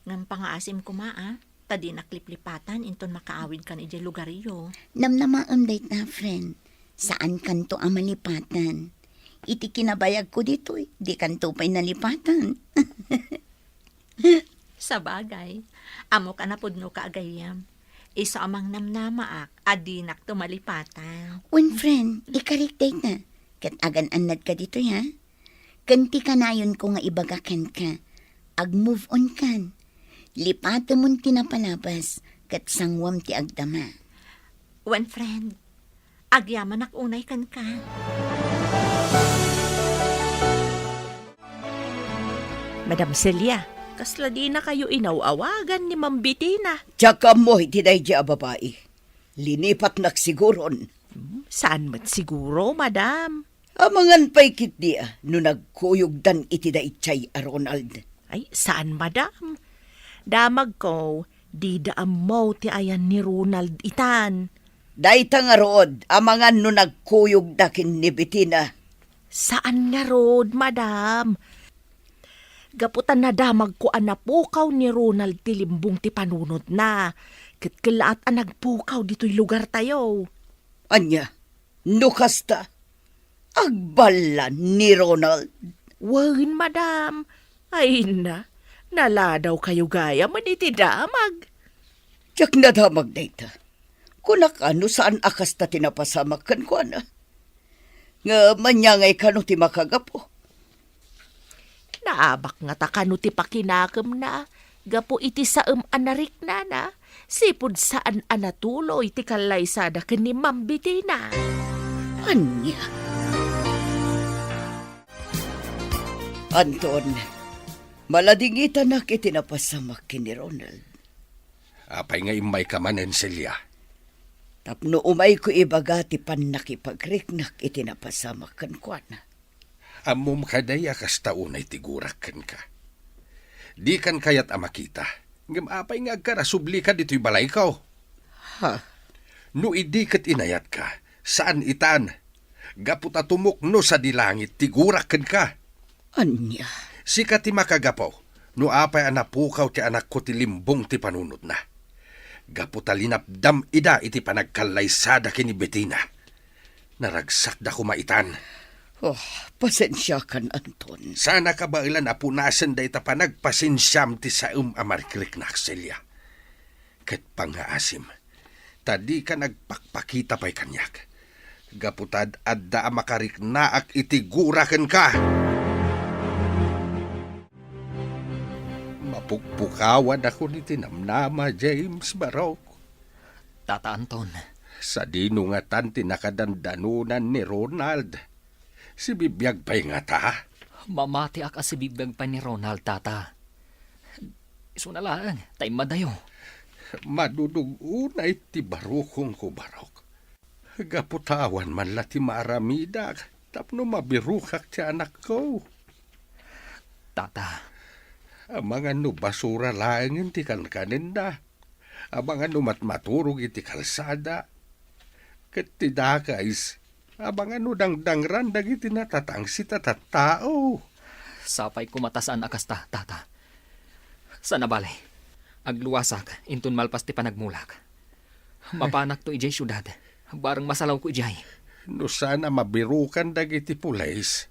Ngem pangaasim koma, a, ta dinak liplipatan inton makaawidkan idiay lugaryo. Namnamaem dayta, friend. Saankanto a malipatan. Iti kinabayagko ditoy, dikanto pay nalipatan. Sabagay, ammok a napudnoka a gayyem. Isu a mangnamnamaak a dinakto malipatan. Wen, friend, ikarik dayta. Ket agan-annadka ditoy, ha? Ken ti kanayonko nga ibaga kenka, ag-move on kan. Lipatemon ti napalabas, ket sanguem ti agdama. Wen, friend, agyamanak unay kenka. Madam Celia, kasla dinakayo inaw-awagan ni Ma'am Betina? Diak ammo iti daydi a babai. Linipatnak siguron. Hmm, saan met siguro, madam? Amangan pay ketdi a no nagkuyogdan iti daydiay a Ronald. Ay, saan, madam? Damagko, dida ammo ti ayan ni Ronald itan. Dayta ngarud, amangan no nagkuyogda ken ni Betina. Saan ngarud, madam. Gapu ta nadamagko a napukaw ni Ronald ti limbong ti panunotna, ket kellaat a nagpukaw ditoy lugartayo. Ania? No kasta, agballa ni Ronald? Wen, madam. Ay, na, naladawkayo gayam iti damag. Diak nadamag dayta. Kunak a no saan a kasta ti napasamak kenkuana. Ngem ania ngay kano ti makagapu? Naabak ngata kano ti pakinakemna gapu iti saem a nariknana, sipud saan a natuloy ti kallaysada ken ni Ma'am Betina. Ania? Anton, maladingitanak iti napasamak ken ni Ronald. Apay nga immayka manen, Celia? Tapno umayko ibaga ti pannakipagriknak iti napasamak kenkuana. Ammom kadi a kasta unay ti gurak kenka. Dikan kayat a makita, ngem apay nga agkarasublika ditoy balayko? Ha? No idi ket inayatka, saan itan, gapu ta tumukno sadi langit ti gurak kenka. Ania? Sika ti makagapu no apay a napukaw ti anakko ti limbong ti panunotna. Gapu ta linapdam ida iti panagkallaysada ken ni Betina. Naragsakda koma itan. Oh, pasensiakan, Anton. Saanak a baelan a punasen dayta panagpasensiam ti saem a marikriknak, Celia. Ket pangngaasim, ta dika nagpakpakita pay kaniak. Gapu ta ad-adda a makariknaak iti gura kenka. Mapukpukawanakon iti namnama, James, Barok. Tata Anton. Sadino ngatan ti nakadandanonan ni Ronald? Sibibiag pay ngata? Mamatiak a sibibiag pay ni Ronald, Tata. Isuna laeng, ta immadayo. Madudug unay ti barukongko, Barok. Gapu ta awan man la ti maaramidak tapno mabirukak ti anakko. Tata. Amangan no basura laengen ti kankanenda. Amangan no matmaturog iti kalsada. Ket ti dakes, amangan no dangdangran dagiti natatangsit a tattao. Sapay koma ta saan a kasta, Tata. Sana bale, agluasak inton malpas ti panagmulak. Mapanakto idiay siudad. Bareng masalawko idiay. No saan a mabirukan dagiti pulis,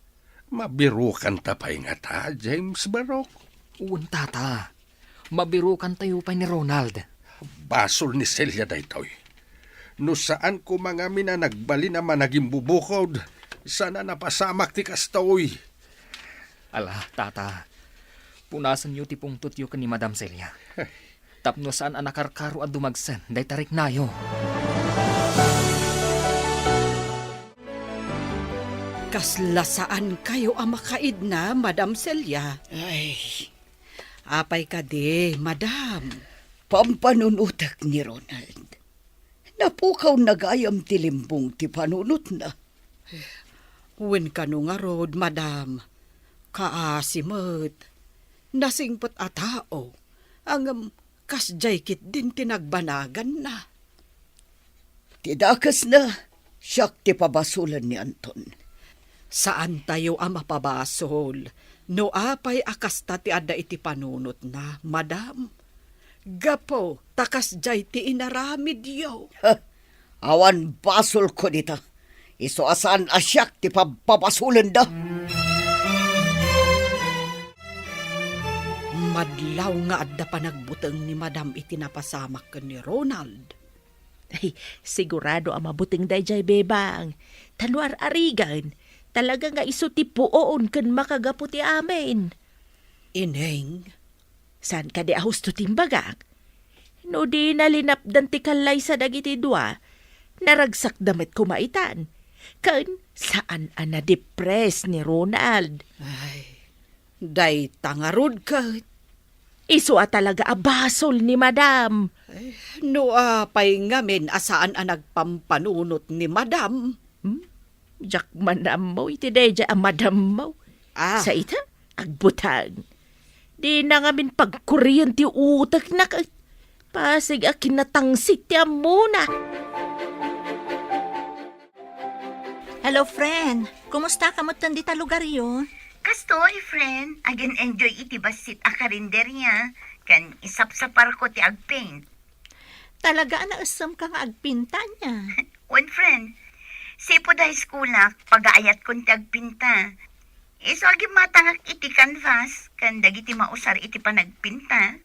mabirukanta pay ngata, James Barok? Wen, Tata. Mabirukantayo pay ni Ronald. Basol ni Celia daytoy. No saan koma ngamin a nagbalin a managimbubukod, saan a napasamak ti kastoy. Ala, Tata. Punasenyo ti pungtotyo ken ni Madam Celia. Tapno saan a nakarkaro a dumagsen dayta riknayo. Kasla saankayo a makaidna, Madam Celia. Ay, apay kadi, Madam? Pampanunotek ni Ronald. Napukawna gayam ti limbong ti panunotna. Wen kano ngarud, Madam, kaasi met. Nasingpet a tao, ngem kasdiay ketdin ti nagbanaganna. Ti dakesna, siak ti pabasolen ni Anton. Saantayo a mapabasol no apay a kasta ti adda iti panunotna, Madam. Gapu ta kasdiay ti inaramidyo. Ha! Awan basolko dita. Isu a saan a siak ti pabpabasolenda. Madlaw nga adda panagbuteng ni Madam iti napasamak ken ni Ronald. Ay, sigurado a mabuteng daydiay, Bebang. Ta no ar-arigan, talaga nga isu ti puon ken makagapu ti amin. Ineng, saan kadi a husto ti imbagak? No dina linapdan ti kallaysa dagiti dua, naragsakda met koma itan. Ken saan a nadepres ni Ronald. Ay, dayta ngarud ket. Isu a talaga a basol ni Madam. Ay, no apay ngamin a saan a nagpampanunot ni Madam? Hmm? Diak man ammo iti daydiay a madammo. Ah. Sa ita, agbutang. Dina ngamin pagkurien ti utekna ket pasig a kinatangsit ti ammona. Hello, friend. Kumusta ka met dita lugaryo? Kastoy, friend. Agin-enjoy iti bassit a karinderya. Ken isapsaparko ti agpaint. Talaga a naesem ka nga agpinta ania? Wen, friend. Sipud high school-ak, pagaayatkon ti agpinta. Isu a gimmatangak iti canvas, ken dagiti mausar iti panagpinta.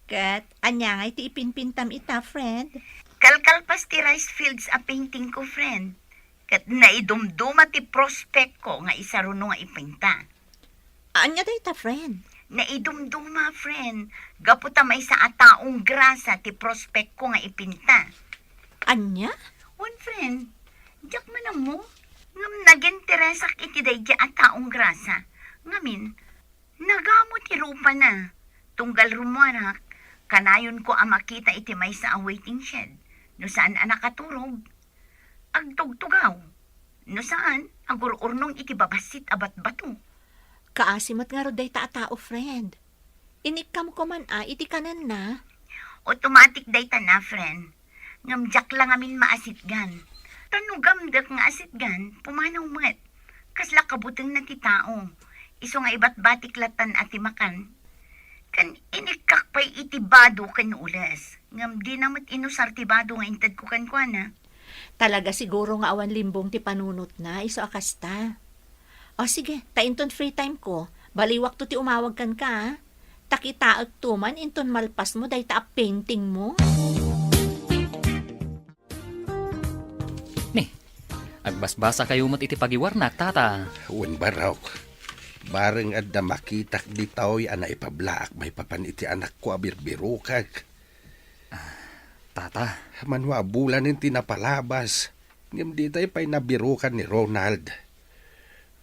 Ket ania nga iti ipinpintam ita, friend? Kalkalpas ti rice fields a painting ko, friend. Ket naidumduma ti prospect ko nga isaruno nga ipinta. Ania dayta, friend? Naidumduma, friend. Gapu ta maysa a taong grasa ti prospect ko nga ipinta. Ania? Wen, friend. Diak man ammo. Ngem naginteresak iti daydiay a taong grasa. Ngamin, nagamo ti rupana. Tunggal rummuarak, kanayonko a makita iti maysa a waiting shed. No saan a nakaturog, agtugtugaw. No saan, agur-urnong iti babassit a batbato. Kaasi met ngarud dayta a tao, friend. Inikkam koma iti kanenna? Automatic dayta na, friend. Ngem diak la ngamin maasitgan. Ta no gamdek nga asitgan, pumanaw met. Kasla kabutengna ti tao. Isu nga ibatbatik latan a ti makan. Ken inikkak pay iti bado ken ules. Ngem dina met inusar ti bado nga intedko kenkuana. Talaga siguro nga awan limbong ti panunotna, isu a kasta. O sige, ta inton free time ko, baliwakto ti umawag kenka, a. Ta kitaekto man inton malpasmo dayta a paintingmo. Ni, agbasbasakayo met iti pagiwarnak, Tata. Wen, Barok. Bareng adda makitak ditoy a naipablaak maipapan iti anakko a birbirokek. Ah, Tata. Mano a bulanen ti napalabas, ngem ditay pay nabirukan ni Ronald.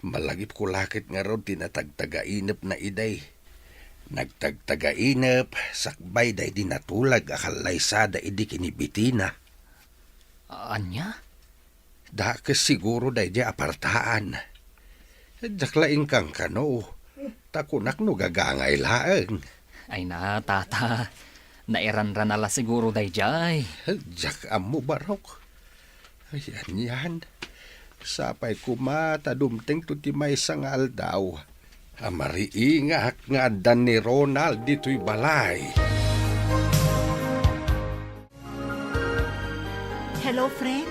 Malagipko la ket ngarud ti natagtagainepna idi. Nagtagtagainep sakbay daydi natulag a kallaysada idi kinibitina. Ania? Dakes siguro daydi a apartaan. Diak la inkankano, ta kunak no gagangay laeng. Ay na, Tata. Nairanrana la siguro daydiay. Diak ammo, Barok. Ay, anian. Sapay koma ta dumtengto ti maysa nga aldaw a mariingak nga addan ni Ronald ditoy balay. Hello, friend.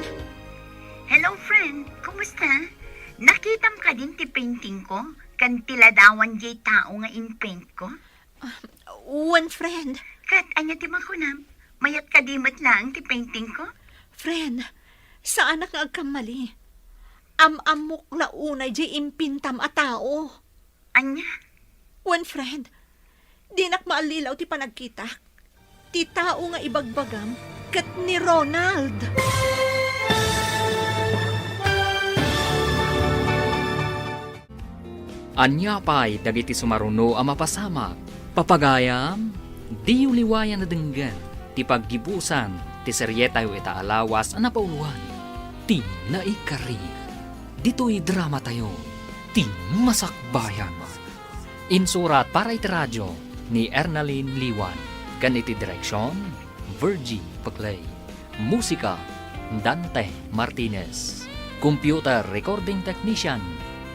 Hello, friend. Kumusta? Nakitam kadin ti painting ko? Kan ti ladawan diay tao nga in-paint ko? Ah, wen, friend. Ket ania ti makunam? Mayat kadi met laeng ti painting ko? Friend, saanak nga agkammali. Am-ammok la unay diay impintam a tao. Ania? Wen, friend, dinak maallilaw ti panagkitak. Ti tao nga ibagbagam ket ni Ronald. Ania pay dagiti sumaruno a mapasamak? Papagayam, diyo liwayan a denggen ti paggibusan ti serietayo ita a lawas a napauloan, Ti Naikari. Ditoy dramatayo, Ti Masakbayan. Insurat para iti radio ni Ernalyn Liwan, ken iti direksion, Virgie Paclay. Musika, Dante Martinez. Computer recording technician,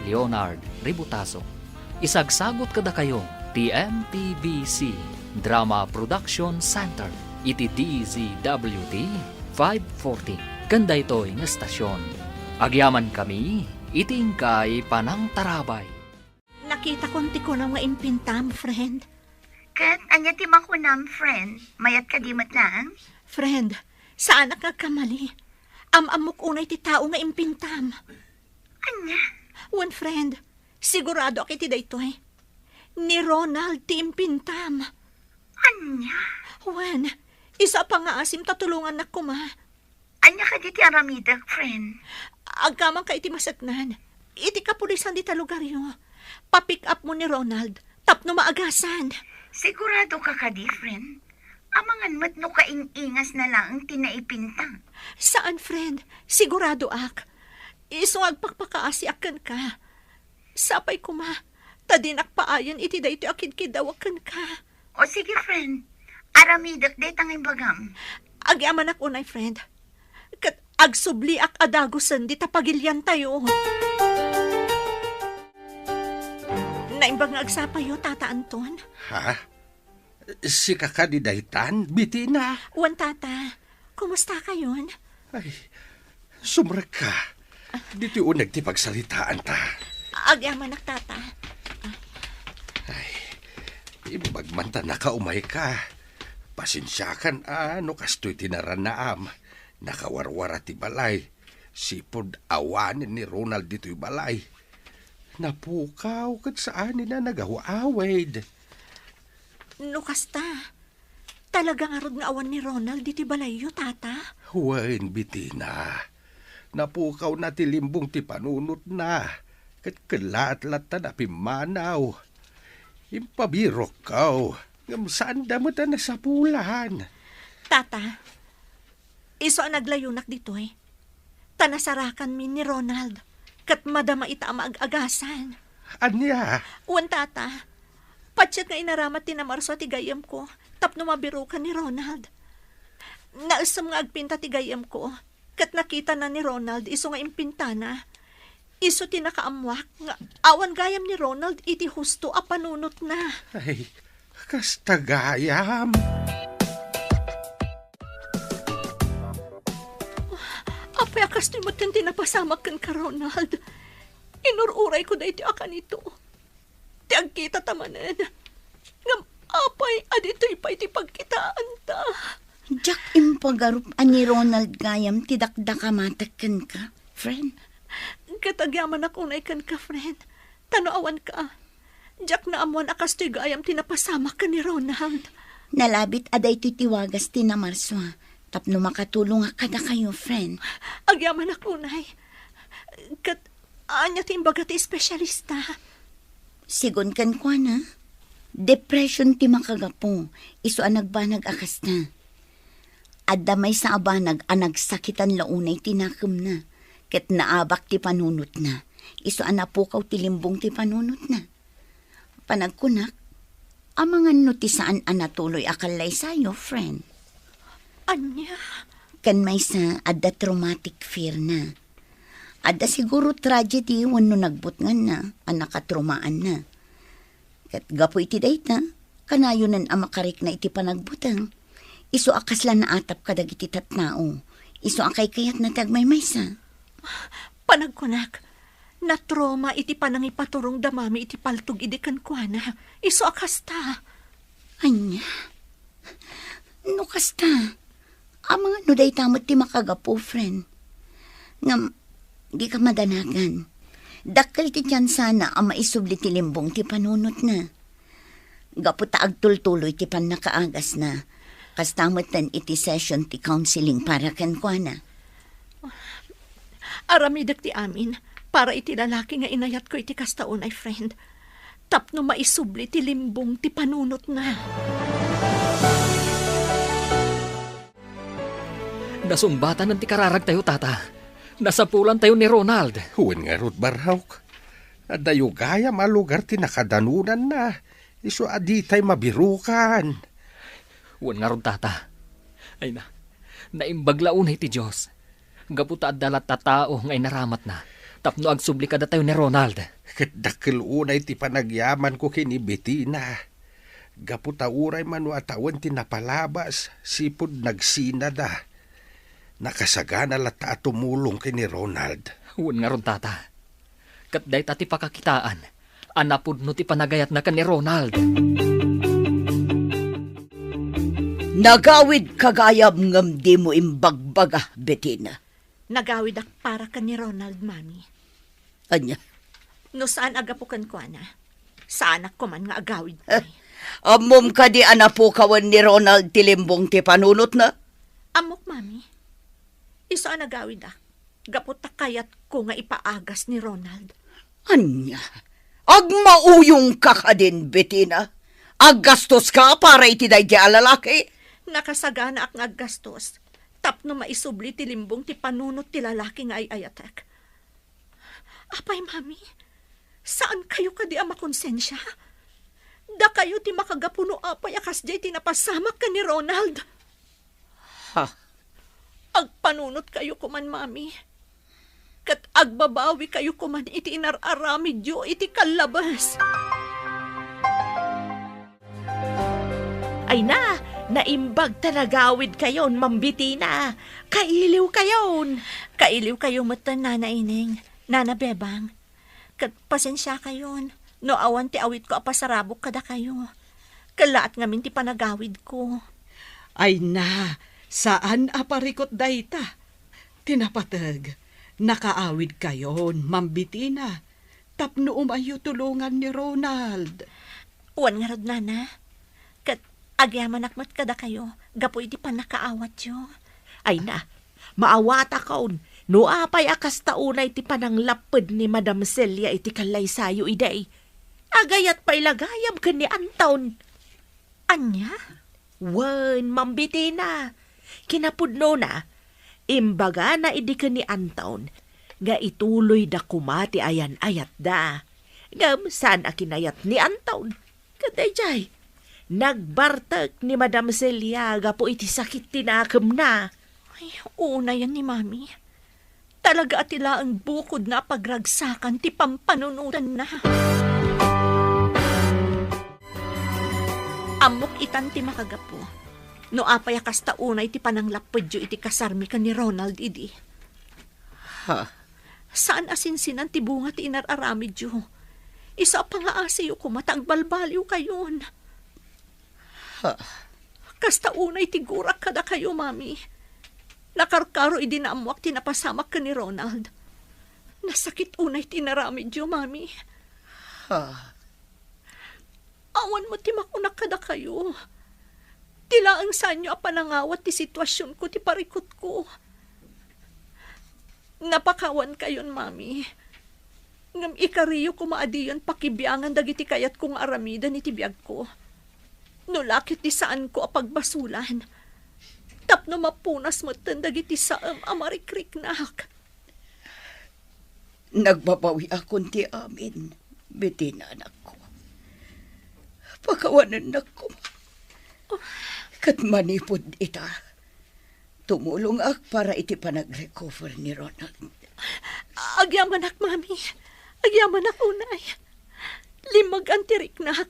Leonard Ributaso. Isagsagut kadakayo ti M T B C Drama Production Center iti D Z W T five forty ken daytoy nga estasion. Agyamankami iti inkay panangtarabay. Nakitakon ti kunam nga impintam, friend. Ket ania ti makunam, friend? Mayat kadi met laeng? Friend, saanak nga agkamali. Am-ammok unay ti tao nga impintam. Ania? Wen, friend, siguradoak iti daytoy. Ni Ronald ti impintam. Ania? Wen, isu a pangngaasim ta tulongannak koma. Ania kadi ti aramidek, friend? Agkamanka iti maseknan. Iti kapulisan dita lugaryo. Pa-pick up mo ni Ronald tapno maagasan. Sigurado ka kadi, friend? Amangan met no kaing-ingasna laeng ti naipinta. Saan, friend. Siguradoak. Isu nga agpakpakaasiak kenka. Sapay koma, ta dinak paayen iti daytoy a kidkiddawak kenka. O sige, friend. Aramidek dayta nga imbagam. Agyamanak unay, friend. Ket agsubliak a dagusen dita pagiliantayo. Naimbag nga agsapayo, Tata Anton. Ha? Sika kadi daytan, Bitina? Wen, Tata. Kumustakayon? Ay, sumrekka. Ditoy uneg ti pagsalitaanta. Agyamanak, Tata. Ay, imbag man ta nakaumayka. Pasensiakan a no kastoy ti narannaam. Nakawarwara ti balay. Sipud awanen ni Ronald ditoy balay. Napukaw ket saanen a nagaw-awid. No kasta, talaga ngarud nga awan ni Ronald ditoy balayyo, Tata? Wen, Bitina. Napukawna ti limbong ti panunotna, ket kellaat latta a pimmanaw. Impabirokko, ngem saanda met a nasapulan. Tata, isu a naglayonak ditoy, ta nasarakanmi ni Ronald, ket madama ita a maag-agasan. Ania? Wen, Tata, patiek nga inaramat ti namarsua ti gayyemko tapno mabirokan ni Ronald. Naessem nga agpinta ti gayyemko, ket nakitana ni Ronald isu nga impintana. Isu ti nakaammoak nga awan gayam ni Ronald iti husto a panunotna. Ay, kasta gayam. Apay a kastoy met ti napasamak kenka, Ronald? Inur-urayko daytoy a kanito. Ti agkitata manen. Ngem apay a ditoy pay ti pagkitaanta? Diak impagarup a ni Ronald gayam ti dakdakamatek kenka, friend. Ket agyamanak unay kenka, friend. Ta no awanka, diak naammoan a kastoy gayam ti napasamak ken ni Ronald. Nalabit a daytoy ti wagas ti namarsua tapno makatulongak kadakayo, friend. Agyamanak unay. Ket ania ti imbaga ti espesyalista? Sigun kenkuana, depression ti makagapu, isu a nagbanag a kasta. Adda maysa a banag a nagsakitan la unay ti nakemna, ket naabak ti panunotna, isu a napukaw ti limbong ti panunotna. Panagkunak, amangan no ti saan a natuloy a kallaysayo, friend. Ania? Ken maysa, adda traumatic fear na. Adda siguro tragedy wenno nagbutnganna a nakatraumaanna. Ket gapu iti dayta, kanayonan a makarikna iti panagbuteng. Isu a kasla naatap kadagiti tattao, Isu a kaykayatna ti agmaymaysa. Panagkunak, natrauma iti panangipaturong da Mami iti paltog idi kenkuana. Isu a kasta. Ania? No kasta, amangan no dayta met ti makagapu, friend. Ngem, dika madanagan. Dakkel ti tiyansana a maisubli ti limbong ti panunotna. Gapu ta agtultuloy ti pannakaagasna, kasta metten iti session ti counseling para kenkuana. Aramidek ti amin para iti lalaki nga inayatko iti kasta unay, friend, tapno maisubli ti limbong ti panunotna. Nasungbatanan ti kararagtayo, Tata. Nasapulantayo ni Ronald. Wen ngarud, Barhok. Adayo gayam a lugar ti nakadanonanna. Isu a ditay mabirukan. Wen ngarud, Tata. Ay na, naimbag la unay ti Dios. Gapu ta adda latta tao nga inaramatna tapno agsubli kadatayo ni Ronald. Ket dakkel unay ti panagyamanko ken ni Betina. Gapu ta uray mano a tawen ti napalabas, sipud nagsinada. Nakasagana latta a tumulong ken ni Ronald. Wen ngarud, Tata. Ket dayta ti pakakitaan a napudno ti panagayatna ken ni Ronald. Nagawidka gayam ngem dimo imbagbaga, Betina. Nagawidak para ken ni Ronald, Mami. Ania? No saan a gapu kenkuana, saanak koman nga agawid pay. Ammom kadi a napukawen ni Ronald ti limbong ti panunotna? Ammok, Mami. Isu a nagawidak gapu ta kayatko nga ipaagas ni Ronald. Ania? Agmauyongka kadin, Betina? Aggastoska para iti daydi a lalaki? Nakasaganaak nga aggastos tapno maisubli ti limbong ti panunot ti lalaki nga ay-ayatek. Apay, Mami? Saankayo kadi a makonsensia? Dakayo ti makagapu no apay a kasdiay ti napasamak ken ni Ronald. Ha? Agpanunotkayo koman, Mami. Ket agbabawikayo koman iti inar-aramidyo iti kallabes. Ay na, naimbag ta nagawidkayon, Ma'am Betina. Kailiwkayon. Kailiwkayo metten, Nana Ineng, Nana Bebang. Ket pasensiakayon no awan ti awitko a pasarabok kadakayo. Kellaat ngamin ti panagawidko. Ay na, saan a parikut dayta. Ti napateg, nakaawidkayon, Ma'am Betina, tapno umayyo tulongan ni Ronald. Wen ngarud, Nana. Ket agyamanak met kadakayo gapu iti pannakaawatyo. Ay na, maawatakon no apay a kasta unay ti pananglapped ni Madam Celia iti kallaysayo idi. Agayat pay la gayam ken ni Anton. Ania? Wen, Ma'am Betina. Kinapudnona, imbagana idi ken ni Anton nga ituloyda koma ti ayan-ayatda. Ngem saan a kinayat ni Anton. Ket daydiay, nagbartek ni Madam Celia gapu iti sakit ti nakemna. Ay, unayen ni Mami. Talaga a ti laeng bukodna a pagragsakan ti pampanunotanna. Ammok itan ti makagapu. No apay a kasta unay ti pananglappedyo iti kasarmi ken ni Ronald idi. Ha? Saan a sinsinan ti bunga ti inar-aramidyo. Isu a pangaasiyo koma ta agbalbaliwkayon. Ha? Kasta unay ti gurak kadakayo, Mami. Nakarkaro idi naammoak ti napasamak ken ni Ronald. Nasakit unay ti inaramidyo, Mami. Ha? Awan met ti makunak kadakayo. Ti laeng saanyo a panangawat ti situasionko ti parikutko. Napakawankayon, Mami. Ngem ikariyo koma a diyon pakibiangan dagiti kayatko nga aramiden iti biagko. No la ket ti saanko a pagbasolan, tapno mapunas metten dagiti saem a marikriknak. Nagbabawiakon ti amin, Betina, anakko. Pakawanennak koma. Ket manipud ita, tumulongak para iti panagrecover ni Ronald. Agyamanak, Mami. Agyamanak unay. Limmegan ti riknak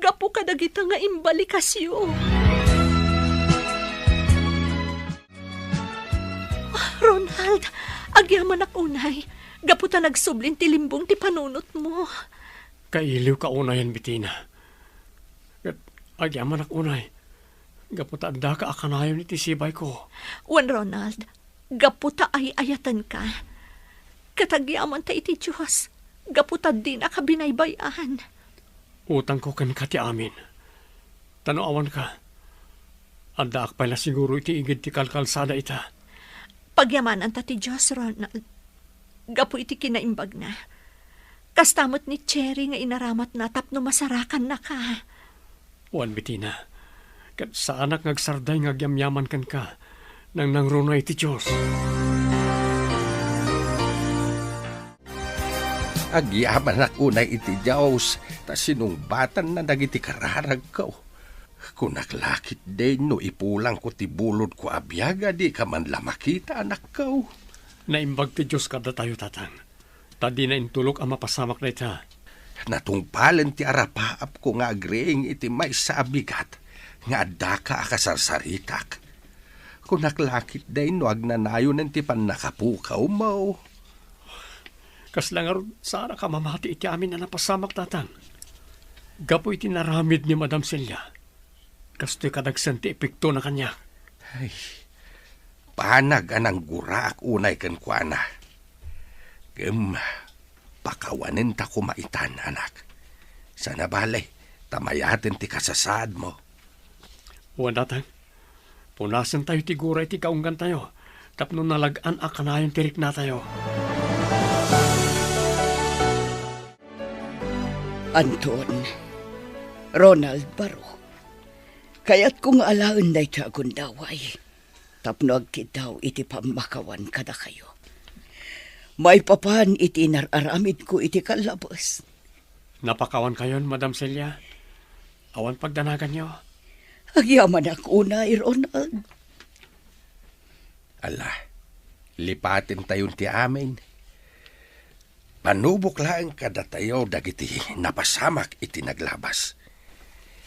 gapu kadagita nga imbalikasyo. Ald, agyamanak unay, gapu ta nagsublin ti limbong ti panunotmo. Kailiwka unayen, Betina. Ket agyamanak unay, gapu ta addaka a kanayon iti sibayko. Wen, Ronald, gapu ta ay-ayatenka. Ket agyamanta iti Dios, gapu ta dinaka binaybay-an. Utangko kenka ti amin. Ta no awanka, addaak pay la siguro iti igid ti kalkalsada ita. Pagyamananta ti Dios, Ronald, gapu iti kinaimbagna. Kasta met ni Cherry nga inaramatna tapno masarakannaka. Wen, Betina, ket saanak nga agsarday nga agyamyaman kenka. Nangnangruna iti Dios. Agyamanak unay iti Dios ta sinungbatanna dagiti kararagko. Kunak la ketdi no ipulangko ti bulodko a biag a dika man la makita, anakko. Naimbag ti Dios kadatayo, Tatang, ta dina intulok a mapasamak dayta. Natungpalen ti arapaapko nga agriing iti maysa a bigat nga addaka a kasarsaritak. Kunak la ketdi no agnanayonen ti pannakapukawmo. Kasla ngarud, saanak a mamati iti amin a napasamak, Tatang. Gapu iti naramid ni Madam Celia, kastoy kadagsen ti epektona kaniak. Ay, banag a nangguraak unay kenkuana. Ngem, pakawanenta koma itan, anak. Sana bale, ta mayaten ti kasasaadmo. Wen, Tatang, punasentayo ti gura iti kaunggantayo tapno nalag-an a kanayon ti riknatayo. Anton, Ronald, baro, kayatko nga alaen daytoy a gundaway tapno agkiddaw iti pammakawan kadakayo maipapan iti inar-aramidko iti kallabes. Napakawankayon, Madam Celia? Awan pagdanaganyo? Agyamanak unay, Ronald. Ala, lipatentayon ti amin. Panubok laeng kadatayo dagiti napasamak iti naglabas,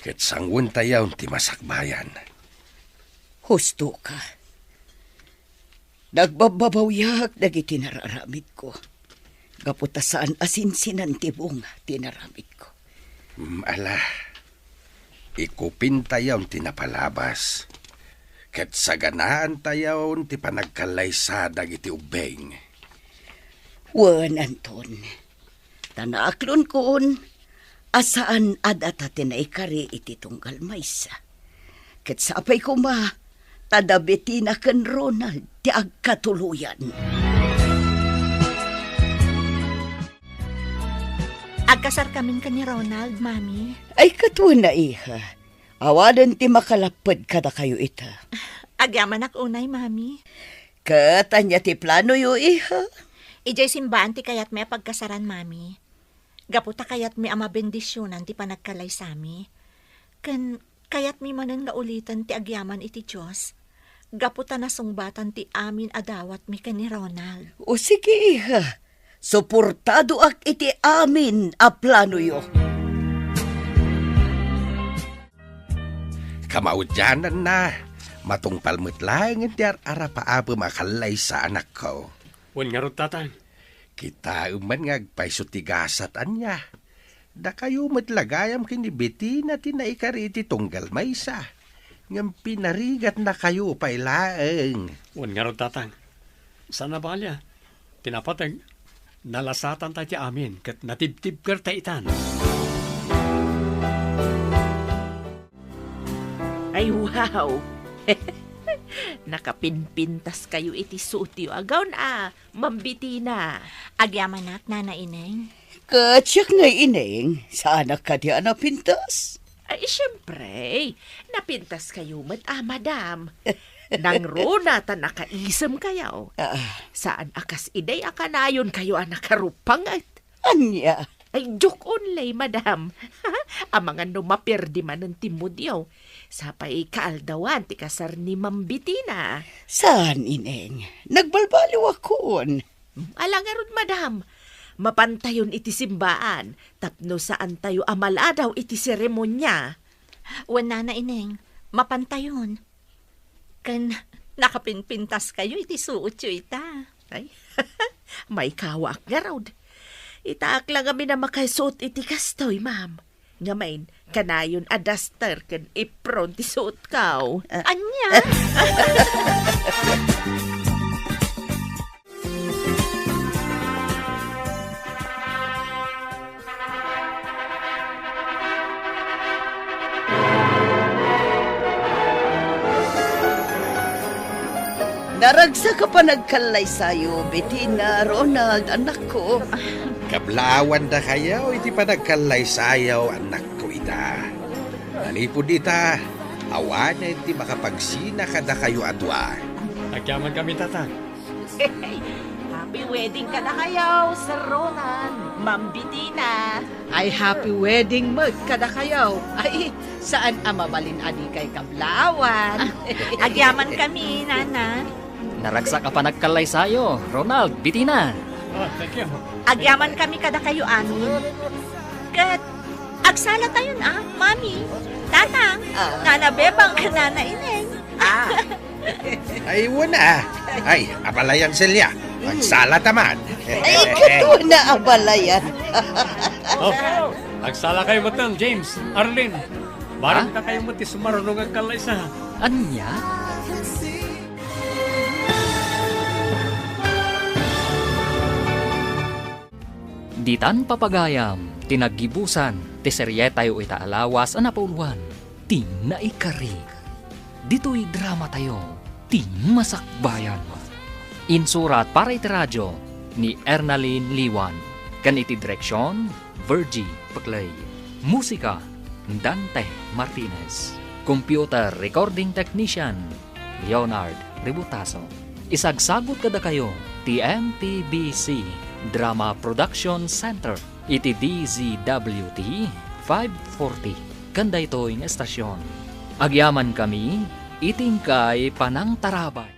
ket sanguentayon ti masakbayan. Husto ka. Nagbabbabawiak dagiti nar-aramidko, gapu ta saan a sinsinan ti bunga ti inaramidko. Mm, ala, ikupintayon ti napalabas, ket saganaantayon ti panagkallaysa dagiti ubbing. Wen, Anton, ta naaklonkon a saan a data ti naikari iti tunggal maysa. Ket sapay koma ta da Betina ken Ronald ti agkatuloyan. Agkasarkamin ken ni Ronald, Mami. Ay, katuenna, iha. Awanen ti makalapped kadakayo ita. Agyamanak unay, Mami. Ket ania ti planoyo, iha? Idiay simbaan ti kayatmi a pagkasaran, Mami. Gapu ta kayatmi a mabendisionan ti panagkalaysami. Ken kayatmi manen nga uliten ti agyaman iti Dios. Gapu ta nasungbatan ti amin a dawatmi ken ni Ronald. O sige, iha. Suportadoak iti amin a planoyo. Kamaudiananna, matungpal met laengen ti ar-arapaapem a kallaysa, anakko. Wen ngarud, Tatang. Kitaem man nga agpayso ti gasat, ania. Dakayo met la gayam ken ni Betina ti naikari iti tunggal maysa, ngem pinarigatnakayo pay laeng. Wen ngarud, Tatang. Saan a bali a ti napateg, nalasatanta iti amin ket natibtibkerta itan. Ay, wow! Nakapinpintaskayo iti suotyo a gown a, Ma'am Betina. Agyamanak, Nana Ineng. Ket siak ngay, Ineng, saanak kadi a napintas? Ay, siyempre, napintaskayo met a, Madam. Nangruna ta nakaisemkayo. Ah. Saan a kas idi a kanayonkayo a nakarupanget. Ania? Ay, joke only, Madam. Amangan no maperdi manen ti moodyo. Sapay kaaldawan ti kasar ni Ma'am Betina. Saan, Ineng? Nagbalbaliwakon. Ala ngarud, Madam. Mapantayon iti simbaan tapno saantayo a maladaw iti seremonia. Wen, Nana Ineng, mapantayon. Ken Nakapinpintaskayo iti suotyo ita. Ay, maikawaak ngarud. Itaak la ngamin a makaisuot iti kastoy, ma'am. Ngamin, kanayon a duster ken apron ti suotko. Ah. Ania? Naragsak a panagkallaysayo, Betina, Ronald, anakko. Kablaawan dakayo iti panagkallaysayo, annakko ita. Manipud ita, awanen ti makapagsina kadakayo a dua. Agyaman kami, Tatang. Happy wedding kadakayo, Sir Ronald, Ma'am Betina. Ay, happy wedding met kadakayo. Ay, saan a mabalin a dikay kablaawan. Agyaman kami, Nana. Naragsak a panagkallaysayo, Ronald, Betina. Oh, thank you. Agyaman kami kadakayo amin. Ket agsala tayon a, Mami, Tatang, Ah. Nana Bebang, ken Nana Ineng. Ah. Ay, wen a. Ay, abalayan, Celia. Mm. Agsala ta man. Ay, kato na abalayan. Oh, agsalakayo metten, James, Arlene. Bareng Ha? dakayo met ti sumaruno nga agkallaysa. Ania? Ditan papagayam ti naggibusan ti serietayo ita a lawas a napauluan ti Naikari. Ditoy dramatayo ti masakbayan. Insurat para iti radio ni Ernalyn Liwan ken iti direksion, Virgie Peclay. Musika, Dante Martinez. Computer recording technician, Leonard Ributaso. Isagsagut kadakayo ti M P B C Drama Production Center iti D Z W T five forty ken daytoy nga estasion. Agyaman kami iti inkay panangtarabay.